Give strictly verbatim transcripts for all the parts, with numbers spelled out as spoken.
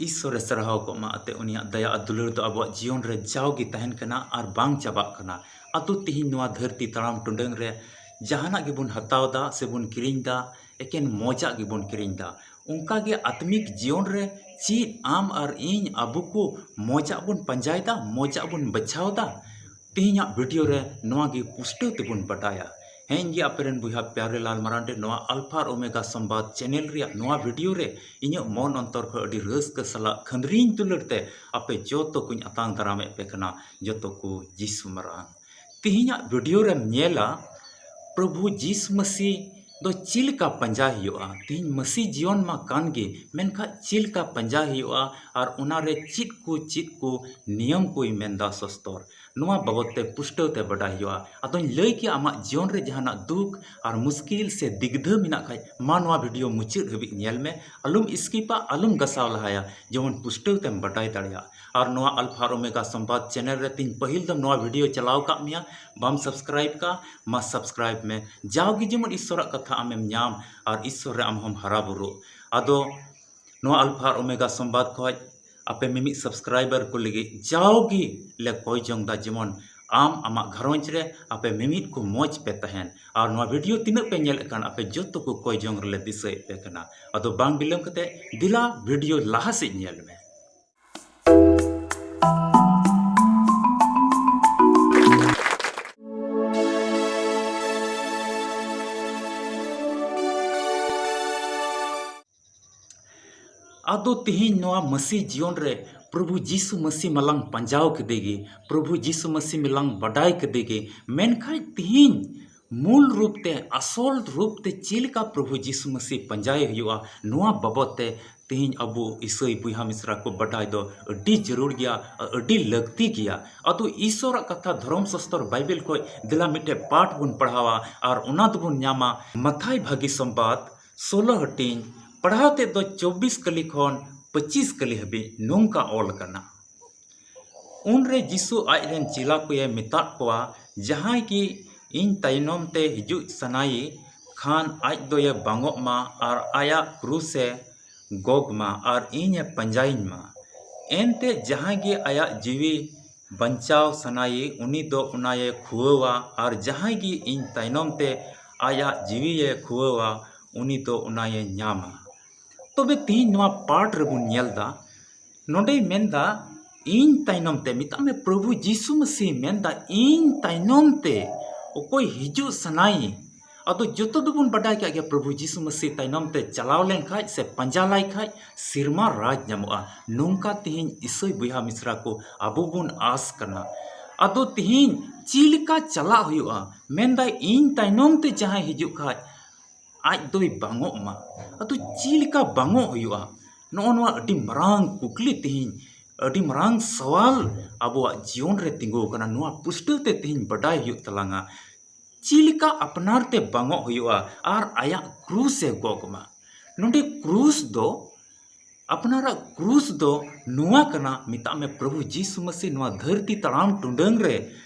ᱤᱥᱥᱚᱨᱮ ᱥᱟᱨᱦᱟᱣ ᱠᱚᱜ ᱢᱟ, ᱟᱛᱮ ᱩᱱᱤᱭᱟᱜ ᱫᱟᱭᱟ ᱟᱨ ᱫᱩᱞᱟᱹᱲ ᱫᱚ ᱟᱵᱚᱣᱟᱜ ᱡᱤᱭᱚᱱ ᱨᱮ ᱡᱟᱣᱜᱮ ᱛᱟᱦᱮᱱ ᱠᱟᱱᱟ ᱟᱨ ᱵᱟᱝ ᱪᱟᱵᱟᱜ ᱠᱟᱱᱟ᱾ ᱟᱫᱚ ᱛᱤᱦᱤᱧ ᱱᱚᱣᱟ ᱫᱷᱟᱹᱨᱛᱤ ᱛᱟᱲᱟᱢ ᱴᱩᱰᱟᱹᱝ ᱨᱮ ᱡᱟᱦᱟᱱᱟᱜ ᱜᱮᱵᱚᱱ ᱦᱟᱛᱟᱣ ᱫᱟ ᱥᱮᱵᱚᱱ ᱠᱤᱨᱤᱧ ᱫᱟ, ᱮᱠᱮᱱ ᱢᱚᱡᱟᱜ ᱜᱮᱵᱚᱱ ᱠᱤᱨᱤᱧ ᱫᱟ᱾ ᱚᱱᱠᱟᱜᱮ ᱟᱛᱢᱤᱠ ᱡᱤᱭᱚᱱ ᱨᱮ ᱪᱮᱫ ᱟᱢ ᱟᱨ ᱤᱧ ᱟᱵᱚ ᱠᱚ ᱢᱚᱡᱟᱜ ᱵᱚᱱ ᱯᱟᱸᱡᱟᱭ ᱫᱟ, ᱢᱚᱡᱟᱜ ᱵᱚᱱ ᱵᱟᱪᱷᱟᱣ ᱫᱟ? ᱛᱮᱦᱮᱧᱟᱜ ᱵᱷᱤᱰᱤᱭᱳ ᱨᱮ ᱱᱚᱣᱟ ᱜᱮ ᱯᱩᱥᱴᱟᱹᱣ ᱛᱮᱵᱚᱱ ᱵᱟᱰᱟᱭᱟ᱾ ᱦᱮᱸ, ᱤᱧ ᱜᱮ ᱟᱯᱮ ᱨᱮᱱ ᱵᱚᱭᱦᱟ ᱯᱭᱟᱨᱮ ᱞᱟᱞ ᱢᱟᱨᱟᱱᱰᱤ᱾ ᱱᱚᱣᱟ ᱟᱞᱯᱷᱟ ᱟᱨ ᱳᱢᱮᱜᱟ ᱥᱚᱢᱵᱟᱫ ᱪᱮᱱᱮᱞ ᱨᱮᱭᱟᱜ ᱱᱚᱣᱟ ᱵᱷᱤᱰᱤᱭᱳ ᱨᱮ ᱤᱧᱟᱹᱜ ᱢᱚᱱ ᱚᱱᱛᱚᱨ ᱠᱷᱚᱱ ᱟᱹᱰᱤ ᱨᱟᱹᱥᱠᱟᱹ ᱥᱟᱞᱟᱜ ᱠᱷᱟᱹᱱᱫᱽᱨᱤᱧ ᱫᱩᱞᱟᱹᱲ ᱛᱮ ᱟᱯᱮ ᱡᱚᱛᱚ ᱠᱚᱧ ᱟᱛᱟᱝ ᱫᱟᱨᱟᱢᱮᱫ ᱯᱮ ᱠᱟᱱᱟ, ᱡᱚᱛᱚ ᱠᱚ ᱡᱤᱥᱩ ᱢᱟᱨᱟᱝ᱾ ᱛᱮᱦᱮᱧᱟᱜ ᱵᱷᱤᱰᱤᱭᱳ ᱨᱮᱢ ᱧᱮᱞᱟ, ᱯᱨᱚᱵᱷᱩ ᱡᱤᱥᱩ ᱢᱟᱹᱥᱤ ᱫᱚ ᱪᱮᱫ ᱞᱮᱠᱟ ᱯᱟᱸᱡᱟᱭ ᱦᱩᱭᱩᱜᱼᱟ? ᱛᱮᱦᱮᱧ ᱢᱟᱹᱥᱤ ᱡᱤᱭᱚᱱ ᱢᱟ ᱠᱟᱱ ᱜᱮ, ᱢᱮᱱᱠᱷᱟᱱ ᱪᱮᱫ ᱞᱮᱠᱟ ᱯᱟᱸᱡᱟᱭ ᱦᱩᱭᱩᱜᱼᱟ ᱟᱨ ᱚᱱᱟᱨᱮ ᱪᱮᱫ ᱠᱚ, ᱪᱮᱫ ᱠᱚ ᱱᱤᱭᱚᱢ ᱠᱚᱭ ᱢᱮᱱᱫᱟ ᱥᱚᱥᱛᱚᱨ? ᱱᱚᱣᱟ ᱵᱟᱵᱚᱫ ᱛᱮ ᱯᱩᱥᱴᱟᱹᱣ ᱛᱮ ᱵᱟᱰᱟᱭ ᱦᱩᱭᱩᱜᱼᱟ᱾ ᱟᱫᱚᱧ ᱞᱟᱹᱭ ᱠᱮᱭᱟ, ᱟᱢᱟᱜ ᱡᱤᱭᱚᱱ ᱨᱮ ᱡᱟᱦᱟᱱᱟᱜ ᱫᱩᱠ ᱟᱨ ᱢᱩᱥᱠᱤᱞ ᱥᱮ ᱫᱤᱜᱽᱫᱷᱟᱹ ᱢᱮᱱᱟᱜ ᱠᱷᱟᱡ, ᱢᱟ ᱱᱚᱣᱟ ᱵᱷᱤᱰᱤᱭᱳ ᱢᱩᱪᱟᱹᱫ ᱦᱟᱹᱵᱤᱡ ᱧᱮᱞ ᱢᱮ, ᱟᱞᱚᱢ ᱥᱠᱤᱯᱟ, ᱟᱞᱚᱢ ᱜᱟᱥᱟᱣ ᱞᱟᱦᱟᱭᱟ, ᱡᱮᱢᱚᱱ ᱯᱩᱥᱴᱟᱹᱣ ᱛᱮᱢ ᱵᱟᱰᱟᱭ ᱫᱟᱲᱮᱭᱟᱜ᱾ ᱟᱨ ᱱᱚᱣᱟ ᱟᱞᱯᱷᱟ ᱟᱨ ᱳᱢᱮᱜᱟ ᱥᱚᱢᱵᱟᱫ ᱪᱮᱱᱮᱞ ᱨᱮ ᱛᱤᱧ ᱯᱟᱹᱦᱤᱞ ᱫᱚᱢ ᱱᱚᱣᱟ ᱵᱷᱤᱰᱤᱭᱳ ᱪᱟᱞᱟᱣ ᱠᱟᱜ ᱢᱮᱭᱟ, ᱵᱟᱢ ᱥᱟᱵᱥᱠᱨᱟᱭᱤᱵ ᱠᱟᱜ, ᱢᱟ ᱥᱟᱵᱥᱠᱨᱟᱭᱤᱵ ᱢᱮ, ᱡᱟᱣᱜᱮ ᱡᱮᱢᱚᱱ ᱤᱥᱥᱚᱨᱟᱜ ᱠᱟᱛᱷᱟ ᱟᱢᱮᱢ ᱧᱟᱢ ᱟᱨ ᱤᱥᱥᱚᱨ ᱨᱮ ᱟᱢ ᱦᱚᱸᱢ ᱦᱟᱨᱟ ᱵᱩᱨᱩᱜ᱾ ᱟᱫᱚ ᱱᱚᱣᱟ ᱟᱞᱯᱷᱟ ᱟᱨ ᱳᱢᱮᱜᱟ ᱥᱚᱢᱵᱟᱫ ᱠᱷᱚᱡ ᱟᱯᱮ ᱢᱤᱢᱤᱫ ᱥᱟᱵᱥᱠᱨᱟᱭᱵᱟᱨ ᱠᱚ ᱞᱟᱹᱜᱤᱫ ᱡᱟᱣᱜᱮ ᱞᱮ ᱠᱚᱭ ᱡᱚᱝ ᱫᱟ, ᱡᱮᱢᱚᱱ ᱟᱢ, ᱟᱢᱟᱜ ᱜᱷᱟᱨᱚᱸᱡᱽ ᱨᱮ ᱟᱯᱮ ᱢᱤᱢᱤᱫ ᱠᱚ ᱢᱚᱡᱽ ᱯᱮ ᱛᱟᱦᱮᱱ᱾ ᱟᱨ ᱱᱚᱣᱟ ᱵᱷᱤᱰᱤᱭᱳ ᱛᱤᱱᱟᱹᱜ ᱯᱮ ᱧᱮᱞᱮᱫ ᱠᱟᱱ, ᱟᱯᱮ ᱡᱚᱛᱚ ᱠᱚ ᱠᱚᱭ ᱡᱚᱝ ᱨᱮᱞᱮ ᱫᱤᱥᱟᱹᱭᱮᱫ ᱯᱮ ᱠᱟᱱᱟ᱾ ᱟᱫᱚ ᱵᱟᱝ ᱵᱤᱞᱚᱢ ᱠᱟᱛᱮ ᱫᱮᱞᱟ ᱵᱷᱤᱰᱤᱭᱳ ᱞᱟᱦᱟ ᱥᱮᱫ ᱧᱮᱞ ᱢᱮ᱾ ᱟᱫᱚ ᱛᱮᱦᱮᱧ ᱱᱚᱣᱟ ᱢᱟᱹᱥᱤ ᱡᱤᱭᱚᱱ ᱨᱮ ᱯᱨᱚᱵᱷᱩ ᱡᱤᱥᱩ ᱢᱟᱹᱥᱤ ᱢᱟᱞᱟᱝ ᱯᱟᱸᱡᱟᱣ ᱠᱮᱫᱮ ᱜᱮ, ᱯᱨᱚᱵᱷᱩ ᱡᱤᱥᱩ ᱢᱟᱹᱥᱤ ᱢᱟᱞᱟᱝ ᱵᱟᱰᱟᱭ ᱠᱮᱫᱮ ᱜᱮ, ᱢᱮᱱᱠᱷᱟᱱ ᱛᱮᱦᱮᱧ ᱢᱩᱞ ᱨᱩᱯ ᱛᱮ, ᱟᱥᱚᱞ ᱨᱩᱯ ᱛᱮ ᱪᱮᱫ ᱞᱮᱠᱟ ᱯᱨᱚᱵᱷᱩ ᱡᱤᱥᱩ ᱢᱟᱹᱥᱤ ᱯᱟᱸᱡᱟᱭ ᱦᱩᱭᱩᱜᱼᱟ, ᱱᱚᱣᱟ ᱵᱟᱵᱚᱫ ᱛᱮ ᱛᱮᱦᱮᱧ ᱟᱵᱚ ᱤᱥᱟᱹᱭ ᱵᱚᱭᱦᱟ ᱢᱤᱥᱨᱟ ᱠᱚ ᱵᱟᱰᱟᱭ ᱫᱚ ᱟᱹᱰᱤ ᱡᱟᱹᱨᱩᱲ ᱜᱮᱭᱟ, ᱟᱹᱰᱤ ᱞᱟᱹᱠᱛᱤ ᱜᱮᱭᱟ᱾ ᱟᱫᱚ ᱤᱥᱚᱨᱟᱜ ᱠᱟᱛᱷᱟ ᱫᱷᱚᱨᱚᱢ ᱥᱟᱥᱛᱚᱨ ᱵᱟᱭᱵᱮᱞ ᱠᱷᱚᱡ ᱫᱮᱞᱟ ᱢᱤᱫᱴᱮᱡ ᱯᱟᱴ ᱵᱚᱱ ᱯᱟᱲᱦᱟᱣᱟ ᱟᱨ ᱚᱱᱟ ᱫᱚᱵᱚᱱ ᱧᱟᱢᱟ ᱢᱟᱛᱷᱟᱭ ᱵᱷᱟᱹᱜᱤ ᱥᱚᱢᱵᱟᱫ ᱥᱳᱞᱳ ᱦᱟᱹᱴᱤᱧ, ᱯᱟᱲᱦᱟᱣ ᱛᱮᱫ ᱫᱚ ᱪᱚᱵᱵᱤᱥ ᱠᱟᱹᱞᱤ ᱠᱷᱚᱱ ᱯᱚᱸᱪᱤᱥ ᱠᱟᱹᱞᱤ ᱦᱟᱹᱵᱤᱡ ᱱᱚᱝᱠᱟ ᱚᱞ ᱟᱠᱟᱱᱟ᱾ ᱩᱱᱨᱮ ᱡᱤᱥᱩ ᱟᱡ ᱨᱮᱱ ᱪᱮᱞᱟ ᱠᱚᱭᱮ ᱢᱮᱛᱟᱫ ᱠᱚᱣᱟ, ᱡᱟᱦᱟᱸᱭ ᱜᱮ ᱤᱧ ᱛᱟᱭᱱᱚᱢ ᱛᱮ ᱦᱤᱡᱩᱜ ᱥᱟᱱᱟᱭᱮ ᱠᱷᱟᱱ, ᱟᱡ ᱫᱚᱭᱮ ᱵᱟᱝᱚᱜ ᱢᱟ ᱟᱨ ᱟᱭᱟᱜ ᱠᱨᱩᱥᱮ ᱜᱚᱜᱽ ᱢᱟ ᱟᱨ ᱤᱧᱮ ᱯᱟᱸᱡᱟᱭᱤᱧ ᱢᱟ᱾ ᱮᱱᱛᱮ ᱡᱟᱦᱟᱸᱭ ᱜᱮ ᱟᱭᱟᱜ ᱡᱤᱣᱤ ᱵᱟᱧᱪᱟᱣ ᱥᱟᱱᱟᱭᱮ, ᱩᱱᱤ ᱫᱚ ᱚᱱᱟᱭᱮ ᱠᱷᱩᱣᱟᱹᱣᱟ, ᱟᱨ ᱡᱟᱦᱟᱸᱭ ᱜᱮ ᱤᱧ ᱛᱟᱭᱱᱚᱢ ᱛᱮ ᱟᱭᱟᱜ ᱡᱤᱣᱤᱭᱮ ᱠᱷᱩᱣᱟᱹᱣᱟ, ᱩᱱᱤ ᱫᱚ ᱚᱱᱟᱭᱮ ᱧᱟᱢᱟ᱾ ᱛᱚᱵᱮ ᱛᱮᱦᱮᱧ ᱱᱚᱣᱟ ᱯᱟᱴ ᱨᱮᱵᱚᱱ ᱧᱮᱞ ᱮᱫᱟ, ᱱᱚᱰᱮᱭ ᱢᱮᱱᱫᱟ, "ᱤᱧ ᱛᱟᱭᱱᱚᱢ ᱛᱮ", ᱢᱮᱛᱟᱜ ᱢᱮ, ᱯᱨᱚᱵᱷᱩ ᱡᱤᱥᱩ ᱢᱟᱹᱥᱤ ᱢᱮᱱᱫᱟ, "ᱤᱧ ᱛᱟᱭᱱᱚᱢ ᱛᱮ ᱚᱠᱚᱭ ᱦᱤᱡᱩᱜ ᱥᱟᱱᱟᱭᱮ", ᱟᱫᱚ ᱡᱚᱛᱚ ᱫᱚᱵᱚᱱ ᱵᱟᱰᱟᱭ ᱠᱟᱜ ᱜᱮᱭᱟ, ᱯᱨᱚᱵᱷᱩ ᱡᱤᱥᱩ ᱢᱟᱹᱥᱤ ᱛᱟᱭᱱᱚᱢ ᱛᱮ ᱪᱟᱞᱟᱣ ᱞᱮᱱᱠᱷᱟᱡ ᱥᱮ ᱯᱟᱸᱡᱟ ᱞᱟᱭ ᱠᱷᱟᱡ ᱥᱮᱨᱢᱟ ᱨᱟᱡᱽ ᱧᱟᱢᱚᱜᱼᱟ᱾ ᱱᱚᱝᱠᱟ ᱛᱮᱦᱮᱧ ᱤᱥᱟᱹᱭ ᱵᱚᱭᱦᱟ ᱢᱤᱥᱨᱟ ᱠᱚ ᱟᱵᱚ ᱵᱚᱱ ᱟᱥ ᱠᱟᱱᱟ᱾ ᱟᱫᱚ ᱛᱮᱦᱮᱧ ᱪᱮᱫ ᱞᱮᱠᱟ ᱪᱟᱞᱟᱜ ᱦᱩᱭᱩᱜᱼᱟ? ᱢᱮᱱᱫᱟᱭ, "ᱤᱧ ᱛᱟᱭᱱᱚᱢ ᱛᱮ ᱡᱟᱦᱟᱸᱭ ᱦᱤᱡᱩᱜ ᱠᱷᱟᱡ, ᱟᱡ ᱫᱚᱭ ᱵᱟᱝᱚᱜ ᱢᱟ᱾" ᱟᱫᱚ ᱪᱮᱫ ᱞᱮᱠᱟ ᱵᱟᱝᱚᱜ ᱦᱩᱭᱩᱜᱼᱟ? ᱱᱚᱜᱼᱚ ᱱᱚᱣᱟ ᱟᱹᱰᱤ ᱢᱟᱨᱟᱝ ᱠᱩᱠᱞᱤ ᱛᱮᱦᱮᱧ, ᱟᱹᱰᱤ ᱢᱟᱨᱟᱝ ᱥᱟᱣᱟᱞ ᱟᱵᱚᱣᱟᱜ ᱡᱤᱭᱚᱱ ᱨᱮ ᱛᱤᱸᱜᱩ ᱟᱠᱟᱱᱟ᱾ ᱱᱚᱣᱟ ᱯᱩᱥᱴᱟᱹᱣ ᱛᱮ ᱛᱮᱦᱮᱧ ᱵᱟᱰᱟᱭ ᱦᱩᱭᱩᱜ ᱛᱟᱞᱟᱝᱟ, ᱪᱮᱫ ᱞᱮᱠᱟ ᱟᱯᱱᱟᱨ ᱛᱮ ᱵᱟᱝᱚᱜ ᱦᱩᱭᱩᱜᱼᱟ ᱟᱨ ᱟᱭᱟᱜ ᱠᱨᱩᱥ ᱮ ᱜᱚᱜ ᱢᱟ᱾ ᱱᱚᱰᱮ ᱠᱨᱩᱥ ᱫᱚ, ᱟᱯᱱᱟᱨᱟᱜ ᱠᱨᱩᱥ ᱫᱚ ᱱᱚᱣᱟ ᱠᱟᱱᱟ, ᱢᱮᱛᱟᱜ ᱢᱮ, ᱯᱨᱚᱵᱷᱩ ᱡᱤᱥᱩ ᱢᱟᱹᱥᱤ ᱱᱚᱣᱟ ᱫᱷᱟᱹᱨᱛᱤ ᱛᱟᱲᱟᱢ ᱴᱩᱰᱟᱹᱝ ᱨᱮ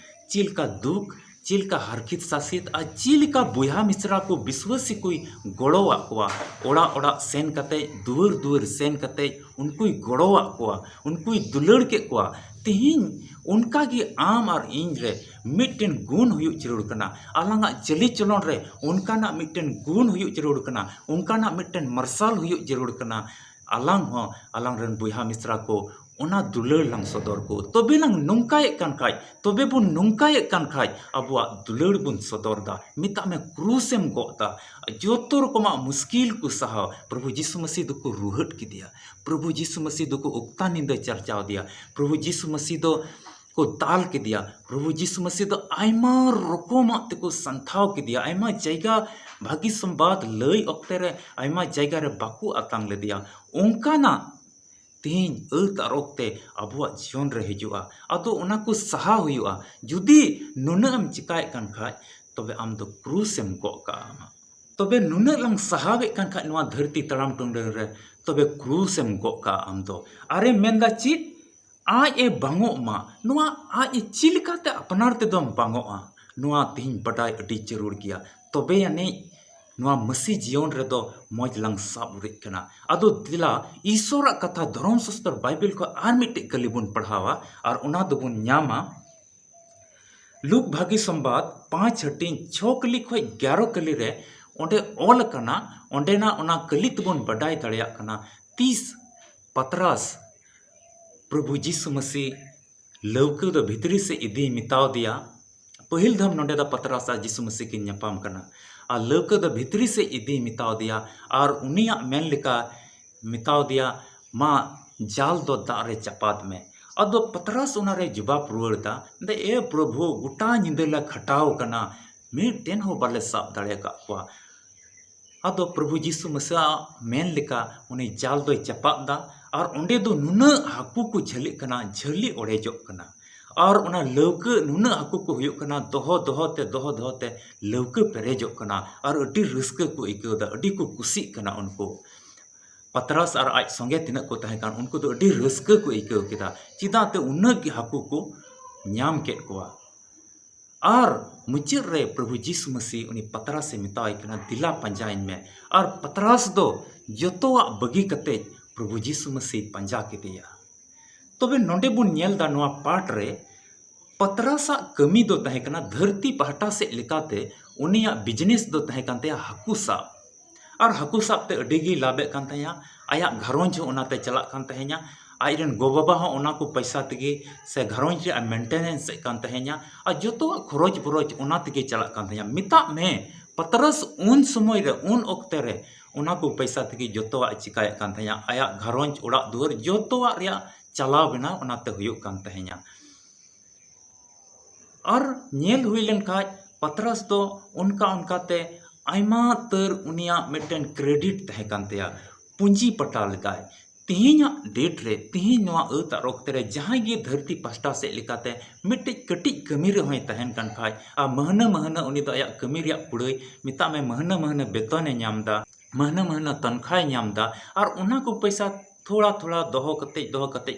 ᱪᱮᱫ ᱞᱮᱠᱟ ᱫᱩᱠ, ᱪᱮᱫ ᱞᱮᱠᱟ ᱦᱟᱨᱠᱷᱤᱛ ᱥᱟᱥᱮᱛ ᱟᱨ ᱪᱮᱫ ᱞᱮᱠᱟ ᱵᱚᱭᱦᱟ ᱢᱤᱥᱨᱟ ᱠᱚ ᱵᱤᱥᱣᱟᱹᱥᱤ ᱠᱚᱭ ᱜᱚᱲᱚᱣᱟᱜ ᱠᱚᱣᱟ, ᱚᱲᱟᱜ ᱚᱲᱟᱜ ᱥᱮᱱ ᱠᱟᱛᱮ, ᱫᱩᱣᱟᱹᱨ ᱫᱩᱣᱟᱹᱨ ᱥᱮᱱ ᱠᱟᱛᱮ ᱩᱱᱠᱩᱭ ᱜᱚᱲᱚᱣᱟᱜ ᱠᱚᱣᱟ, ᱩᱱᱠᱩᱭ ᱫᱩᱞᱟᱹᱲ ᱠᱮᱫ ᱠᱚᱣᱟ᱾ ᱛᱮᱦᱮᱧ ᱚᱱᱠᱟ ᱜᱮ ᱟᱢ ᱟᱨ ᱤᱧ ᱨᱮ ᱢᱤᱫᱴᱮᱱ ᱜᱩᱱ ᱦᱩᱭᱩᱜ ᱡᱟᱹᱨᱩᱲ ᱠᱟᱱᱟ᱾ ᱟᱞᱟᱝᱟᱜ ᱪᱟᱹᱞᱤ ᱪᱚᱞᱚᱱ ᱨᱮ ᱚᱱᱠᱟᱱᱟᱜ ᱢᱤᱫᱴᱮᱱ ᱜᱩᱱ ᱦᱩᱭᱩᱜ ᱡᱟᱹᱨᱩᱲ ᱠᱟᱱᱟ, ᱚᱱᱠᱟᱱᱟᱜ ᱢᱤᱫᱴᱮᱱ ᱢᱟᱨᱥᱟᱞ ᱦᱩᱭᱩᱜ ᱡᱟᱹᱨᱩᱲ ᱠᱟᱱᱟ᱾ ᱟᱞᱟᱝ ᱦᱚᱸ ᱟᱞᱟᱝ ᱨᱮᱱ ᱵᱚᱭᱦᱟ ᱢᱤᱥᱨᱟ ᱠᱚ ᱚᱱᱟ ᱫᱩᱞᱟᱹᱲ ᱞᱟᱝ ᱥᱚᱫᱚᱨ ᱠᱚ᱾ ᱛᱚᱵᱮ ᱞᱟᱝ ᱱᱚᱝᱠᱟᱭᱮᱫ ᱠᱟᱱ ᱠᱷᱟᱡ, ᱛᱚᱵᱮ ᱵᱚᱱ ᱱᱚᱝᱠᱟᱭᱮᱫ ᱠᱟᱱ ᱠᱷᱟᱡ, ᱟᱵᱚᱣᱟᱜ ᱫᱩᱞᱟᱹᱲ ᱵᱚᱱ ᱥᱚᱫᱚᱨ ᱫᱟ᱾ ᱢᱮᱛᱟᱜ ᱢᱮ, ᱠᱨᱩᱥ ᱮᱢ ᱜᱚᱜ ᱫᱟ᱾ ᱡᱚᱛᱚ ᱨᱚᱠᱚᱢᱟᱜ ᱢᱩᱥᱠᱤᱞ ᱠᱚ ᱥᱟᱦᱟᱣ᱾ ᱯᱨᱚᱵᱷᱩ ᱡᱤᱥᱩ ᱢᱟᱹᱥᱤ ᱫᱚᱠᱚ ᱨᱩᱦᱮᱫ ᱠᱮᱫᱮᱭᱟ᱾ ᱯᱨᱚᱵᱷᱩ ᱡᱤᱥᱩ ᱢᱟᱹᱥᱤ ᱫᱚᱠᱚ ᱚᱠᱛᱟ ᱧᱤᱫᱟᱹ ᱪᱟᱨᱪᱟᱣ ᱫᱮᱭᱟ᱾ ᱯᱨᱚᱵᱷᱩ ᱡᱤᱥᱩ ᱢᱟᱹᱥᱤ ᱫᱚ ᱠᱚ ᱫᱟᱞ ᱠᱮᱫᱮᱭᱟ᱾ ᱯᱨᱚᱵᱷᱩ ᱡᱤᱥᱩ ᱢᱟᱹᱥᱤ ᱫᱚ ᱟᱭᱢᱟ ᱨᱚᱠᱚᱢᱟᱜ ᱛᱮᱠᱚ ᱥᱟᱱᱛᱷᱟᱣ ᱠᱮᱫᱮᱭᱟ᱾ ᱟᱭᱢᱟ ᱡᱟᱭᱜᱟ ᱵᱷᱟᱹᱜᱤ ᱥᱚᱢᱵᱟᱫ ᱞᱟᱹᱭ ᱚᱠᱛᱮ ᱨᱮ ᱟᱭᱢᱟ ᱡᱟᱭᱜᱟ ᱨᱮ ᱵᱟᱠᱚ ᱟᱛᱟᱝ ᱞᱮᱫᱮᱭᱟ᱾ ᱚᱱᱠᱟᱱᱟᱜ ᱛᱮᱦᱮᱧ ᱟᱹᱛ ᱟᱨ ᱚᱠᱛᱮ ᱟᱵᱚᱣᱟᱜ ᱡᱤᱭᱚᱱ ᱨᱮ ᱦᱤᱡᱩᱜᱼᱟ᱾ ᱟᱫᱚ ᱚᱱᱟ ᱠᱚ ᱥᱟᱦᱟᱣ ᱦᱩᱭᱩᱜᱼᱟ᱾ ᱡᱩᱫᱤ ᱱᱩᱱᱟᱹᱜ ᱮᱢ ᱪᱮᱠᱟᱭᱮᱫ ᱠᱟᱱ ᱠᱷᱟᱡ, ᱛᱚᱵᱮ ᱟᱢ ᱫᱚ ᱠᱨᱩᱥ ᱮᱢ ᱜᱚᱜ ᱠᱟᱜᱼᱟ ᱟᱢᱟᱜ᱾ ᱛᱚᱵᱮ ᱱᱩᱱᱟᱹᱜ ᱞᱟᱝ ᱥᱟᱦᱟᱣᱮᱫ ᱠᱟᱱ ᱠᱷᱟᱡ ᱱᱚᱣᱟ ᱫᱷᱟᱹᱨᱛᱤ ᱛᱟᱲᱟᱢ ᱴᱩᱰᱟᱹᱝ ᱨᱮ, ᱛᱚᱵᱮ ᱠᱨᱩᱥ ᱮᱢ ᱜᱚᱜ ᱠᱟᱜᱼᱟ ᱟᱢ ᱫᱚ᱾ ᱟᱨᱮ ᱢᱮᱱᱫᱟ ᱪᱮᱫ? ᱟᱡ ᱮ ᱵᱟᱝᱚᱜ ᱢᱟ᱾ ᱱᱚᱣᱟ ᱟᱡ ᱮ ᱪᱮᱫ ᱞᱮᱠᱟᱛᱮ ᱟᱯᱱᱟᱨ ᱛᱮᱫᱚᱢ ᱵᱟᱝᱚᱜᱼᱟ? ᱱᱚᱣᱟ ᱛᱮᱦᱮᱧ ᱵᱟᱰᱟᱭ ᱟᱹᱰᱤ ᱡᱟᱹᱨᱩᱲ ᱜᱮᱭᱟ᱾ ᱛᱚᱵᱮ ᱟᱹᱱᱤᱡ ᱱᱚᱣᱟ ᱢᱟᱹᱥᱤ ᱡᱤᱭᱚᱱ ᱨᱮᱫᱚ ᱢᱚᱡᱽ ᱞᱟᱝ ᱥᱟᱵ ᱩᱨᱤᱡ ᱠᱟᱱᱟ᱾ ᱟᱫᱚ ᱫᱮᱞᱟ, ᱤᱥᱚᱨᱟᱜ ᱠᱟᱛᱷᱟ ᱫᱷᱚᱨᱚᱢ ᱥᱟᱥᱛᱚᱨ ᱵᱟᱭᱵᱮᱞ ᱠᱷᱚᱱ ᱟᱨ ᱢᱤᱫᱴᱮᱡ ᱠᱟᱹᱞᱤ ᱵᱚᱱ ᱯᱟᱲᱦᱟᱣᱟ ᱟᱨ ᱚᱱᱟ ᱫᱚᱵᱚᱱ ᱧᱟᱢᱟ ᱞᱩᱠ ᱵᱷᱟᱹᱜᱤ ᱥᱚᱢᱵᱟᱫ ᱯᱟᱸᱪ ᱦᱟᱹᱴᱤᱧ ᱪᱷᱚ ᱠᱟᱹᱞᱤ ᱠᱷᱚᱱ ᱜᱮᱞ ᱠᱟᱹᱞᱤ ᱨᱮ ᱚᱸᱰᱮ ᱚᱞ ᱟᱠᱟᱱᱟ᱾ ᱚᱸᱰᱮᱱᱟᱜ ᱚᱱᱟ ᱠᱟᱹᱞᱤ ᱛᱮᱵᱚᱱ ᱵᱟᱰᱟᱭ ᱫᱟᱲᱮᱭᱟᱜ ᱠᱟᱱᱟ ᱛᱤᱥ ᱯᱟᱛᱨᱟᱥ ᱯᱨᱚᱵᱷᱩ ᱡᱤᱥᱩ ᱢᱟᱹᱥᱤ ᱞᱟᱹᱣᱠᱟᱹ ᱫᱚ ᱵᱷᱤᱛᱨᱤ ᱥᱮᱫ ᱤᱫᱤᱭ ᱢᱮᱛᱟᱣ ᱫᱮᱭᱟ᱾ ᱯᱟᱹᱦᱤᱞ ᱫᱷᱟᱢ ᱱᱚᱰᱮ ᱫᱚ ᱯᱟᱛᱨᱟᱥ ᱟᱨ ᱡᱤᱥᱩ ᱢᱟᱹᱥᱤ ᱠᱤᱱ ᱧᱟᱯᱟᱢ ᱠᱟᱱᱟ᱾ ᱟᱨ ᱞᱟᱹᱣᱠᱟᱹ ᱫᱚ ᱵᱷᱤᱛᱨᱤ ᱥᱮᱫ ᱤᱫᱤᱭ ᱢᱮᱛᱟᱣ ᱫᱮᱭᱟ ᱟᱨ ᱩᱱᱤᱭᱟᱜ ᱢᱮᱱ ᱞᱮᱠᱟ ᱢᱮᱛᱟᱣ ᱫᱮᱭᱟ, "ᱢᱟ ᱡᱟᱞ ᱫᱚ ᱫᱟᱜ ᱨᱮ ᱪᱟᱯᱟᱫ ᱢᱮ᱾" ᱟᱫᱚ ᱯᱟᱛᱨᱟᱥ ᱚᱱᱟ ᱨᱮ ᱡᱚᱵᱟᱵ ᱨᱩᱣᱟᱹᱲ ᱫᱟ, ᱢᱮᱱᱫᱟ, "ᱮ ᱯᱨᱚᱵᱷᱩ, ᱜᱚᱴᱟ ᱧᱤᱫᱟᱹ ᱞᱮ ᱠᱷᱟᱴᱟᱣ ᱠᱟᱱᱟ, ᱢᱤᱫᱴᱮᱱ ᱦᱚᱸ ᱵᱟᱞᱮ ᱥᱟᱵ ᱫᱟᱲᱮ ᱟᱠᱟᱫ ᱠᱚᱣᱟ᱾" ᱟᱫᱚ ᱯᱨᱚᱵᱷᱩ ᱡᱤᱥᱩ ᱢᱟᱹᱥᱤᱭᱟᱜ ᱢᱮᱱ ᱞᱮᱠᱟ ᱩᱱᱤ ᱡᱟᱞ ᱫᱚᱭ ᱪᱟᱯᱟᱫ ᱫᱟ ᱟᱨ ᱚᱸᱰᱮ ᱫᱚ ᱱᱩᱱᱟᱹᱜ ᱦᱟᱹᱠᱩ ᱠᱚ ᱡᱷᱟᱹᱞᱤᱜ ᱠᱟᱱᱟ, ᱡᱷᱟᱹᱞᱤ ᱚᱲᱮᱡᱚᱜ ᱠᱟᱱᱟ᱾ ᱟᱨ ᱚᱱᱟ ᱞᱟᱹᱣᱠᱟᱹ ᱱᱩᱱᱟᱹᱜ ᱦᱟᱹᱠᱩ ᱠᱚ ᱦᱩᱭᱩᱜ ᱠᱟᱱᱟ, ᱫᱚᱦᱚ ᱫᱚᱦᱚ ᱛᱮ, ᱫᱚᱦᱚ ᱫᱚᱦᱚ ᱛᱮ ᱞᱟᱹᱣᱠᱟᱹ ᱯᱮᱨᱮᱡᱚᱜ ᱠᱟᱱᱟ ᱟᱨ ᱟᱹᱰᱤ ᱨᱟᱹᱥᱠᱟᱹ ᱠᱚ ᱟᱹᱭᱠᱟᱹᱣ ᱫᱟ, ᱟᱹᱰᱤ ᱠᱚ ᱠᱩᱥᱤᱜ ᱠᱟᱱᱟ ᱩᱱᱠᱩ᱾ ᱯᱟᱛᱨᱟᱥ ᱟᱨ ᱟᱡ ᱥᱚᱸᱜᱮ ᱛᱤᱱᱟᱹᱜ ᱠᱚ ᱛᱟᱦᱮᱸ ᱠᱟᱱ, ᱩᱱᱠᱩ ᱫᱚ ᱟᱹᱰᱤ ᱨᱟᱹᱥᱠᱟᱹ ᱠᱚ ᱟᱹᱭᱠᱟᱹᱣ ᱠᱮᱫᱟ, ᱪᱮᱫᱟᱜ ᱛᱮ ᱩᱱᱟᱹᱜ ᱜᱮ ᱦᱟᱹᱠᱩ ᱠᱚ ᱧᱟᱢ ᱠᱮᱫ ᱠᱚᱣᱟ᱾ ᱟᱨ ᱢᱩᱪᱟᱹᱫ ᱨᱮ ᱯᱨᱚᱵᱷᱩ ᱡᱤᱥᱩ ᱢᱟᱹᱥᱤ ᱩᱱᱤ ᱯᱟᱛᱨᱟᱥ ᱮ ᱢᱮᱛᱟᱣᱟᱭ ᱠᱟᱱᱟ, "ᱫᱮᱞᱟ ᱯᱟᱸᱡᱟᱭᱤᱧ ᱢᱮ᱾" ᱟᱨ ᱯᱟᱛᱨᱟᱥ ᱫᱚ ᱡᱚᱛᱚᱣᱟᱜ ᱵᱟᱹᱜᱤ ᱠᱟᱛᱮ ᱯᱨᱚᱵᱷᱩ ᱡᱤᱥᱩ ᱢᱟᱹᱥᱤ ᱯᱟᱸᱡᱟ ᱠᱮᱫᱮᱭᱟ᱾ ᱛᱚᱵᱮ ᱱᱚᱰᱮ ᱵᱚᱱ ᱧᱮᱞ ᱫᱟ ᱱᱚᱣᱟ ᱯᱟᱴ ᱨᱮ ᱯᱟᱛᱨᱟᱥᱟᱜ ᱠᱟᱹᱢᱤ ᱫᱚ ᱛᱟᱦᱮᱸ ᱠᱟᱱᱟ ᱫᱷᱟᱹᱨᱛᱤ ᱯᱟᱦᱴᱟ ᱥᱮᱫ ᱞᱮᱠᱟᱛᱮ ᱩᱱᱤᱭᱟᱜ business ᱫᱚ ᱛᱟᱦᱮᱸ ᱠᱟᱱ ᱛᱟᱭᱟ ᱦᱟᱹᱠᱩ ᱥᱟᱵ᱾ ᱟᱨ ᱦᱟᱹᱠᱩ ᱥᱟᱵ ᱛᱮ ᱟᱹᱰᱤ ᱜᱮᱭ ᱞᱟᱵᱷ ᱮᱫ ᱠᱟᱱ ᱛᱟᱦᱮᱸᱭᱟ, ᱟᱭᱟᱜ ᱜᱷᱟᱨᱚᱸᱡᱽ ᱦᱚᱸ ᱚᱱᱟᱛᱮ ᱪᱟᱞᱟᱜ ᱠᱟᱱ ᱛᱟᱦᱮᱸᱭᱟ, ᱟᱡ ᱨᱮᱱ ᱜᱚ-ᱵᱟᱵᱟ ᱦᱚᱸ ᱚᱱᱟ ᱠᱚ ᱯᱚᱭᱥᱟ ᱛᱮᱜᱮ ᱥᱮ ᱜᱷᱟᱨᱚᱸᱡᱽ ᱨᱮᱭᱟᱜ maintenance ᱮᱫ ᱠᱟᱱ ᱛᱟᱦᱮᱸᱭᱟ, ᱟᱨ ᱡᱚᱛᱚᱣᱟᱜ ᱠᱷᱚᱨᱚᱪ ᱵᱚᱨᱚᱪ ᱚᱱᱟ ᱛᱮᱜᱮ ᱪᱟᱞᱟᱜ ᱠᱟᱱ ᱛᱟᱦᱮᱸᱭᱟ᱾ ᱢᱮᱛᱟᱜ ᱢᱮ, ᱯᱟᱛᱨᱟᱥ ᱩᱱ ᱥᱚᱢᱚᱭ ᱨᱮ, ᱩᱱ ᱚᱠᱛᱮ ᱨᱮ ᱚᱱᱟ ᱠᱚ ᱯᱚᱭᱥᱟ ᱛᱮᱜᱮ ᱡᱚᱛᱚᱣᱟᱜ ᱮ ᱪᱤᱠᱟᱭᱮᱫ ᱠᱟᱱ ᱛᱟᱦᱮᱸᱭᱟ, ᱟᱭᱟᱜ ᱜᱷᱟᱨᱚᱸᱡᱽ, ᱚᱲᱟᱜ ᱫᱩᱣᱟᱹᱨ ᱡᱚᱛᱚᱣᱟᱜ ᱨᱮᱭᱟᱜ ᱪᱟᱞᱟᱣ ᱵᱮᱱᱟᱣ ᱚᱱᱟᱛᱮ ᱦᱩᱭᱩᱜ ᱠᱟᱱ ᱛᱟᱦᱮᱸᱭᱟ᱾ ᱟᱨ ᱧᱮᱞ ᱦᱩᱭ ᱞᱮᱱ ᱠᱷᱟᱡ ᱯᱟᱛᱨᱟᱥ ᱫᱚ ᱚᱱᱠᱟ ᱚᱱᱠᱟᱛᱮ ᱟᱭᱢᱟ ᱩᱛᱟᱹᱨ ᱩᱱᱤᱭᱟᱜ ᱢᱤᱫᱴᱮᱱ credit ᱛᱟᱦᱮᱸ ᱠᱟᱱ ᱛᱟᱭᱟ, ᱯᱩᱸᱡᱤ ᱯᱟᱴᱟᱣ ᱞᱮᱫᱟᱭ᱾ ᱛᱮᱦᱮᱧᱟᱜ date ᱨᱮ, ᱛᱮᱦᱮᱧ ᱱᱚᱣᱟ ᱟᱹᱛ ᱟᱨ ᱚᱠᱛᱮ ᱨᱮ ᱡᱟᱦᱟᱸᱭ ᱜᱮ ᱫᱷᱟᱹᱨᱛᱤ ᱯᱟᱥᱴᱟ ᱥᱮᱫ ᱞᱮᱠᱟᱛᱮ ᱢᱤᱫᱴᱮᱡ ᱠᱟᱹᱴᱤᱡ ᱠᱟᱹᱢᱤ ᱨᱮᱦᱚᱸᱭ ᱛᱟᱦᱮᱱ ᱠᱟᱱ ᱠᱷᱟᱡ, ᱟᱨ ᱢᱟᱹᱦᱱᱟᱹ ᱢᱟᱹᱦᱱᱟᱹ ᱩᱱᱤ ᱫᱚ ᱟᱭᱟᱜ ᱠᱟᱹᱢᱤ ᱨᱮᱭᱟᱜ ᱠᱩᱲᱟᱹᱭ, ᱢᱮᱛᱟᱜ ᱢᱮ ᱢᱟᱹᱦᱱᱟᱹ ᱢᱟᱹᱦᱱᱟᱹ ᱵᱮᱛᱚᱱᱮ ᱧᱟᱢ ᱫᱟ, ᱢᱟᱹᱦᱱᱟᱹ ᱢᱟᱹᱦᱱᱟᱹ ᱛᱚᱱᱠᱷᱟᱭ ᱧᱟᱢ ᱫᱟ, ᱟᱨ ᱚᱱᱟ ᱠᱚ ᱯᱚᱭᱥᱟ ᱛᱷᱚᱲᱟ ᱛᱷᱚᱲᱟ ᱫᱚᱦᱚ ᱠᱟᱛᱮᱡ, ᱫᱚᱦᱚ ᱠᱟᱛᱮᱡ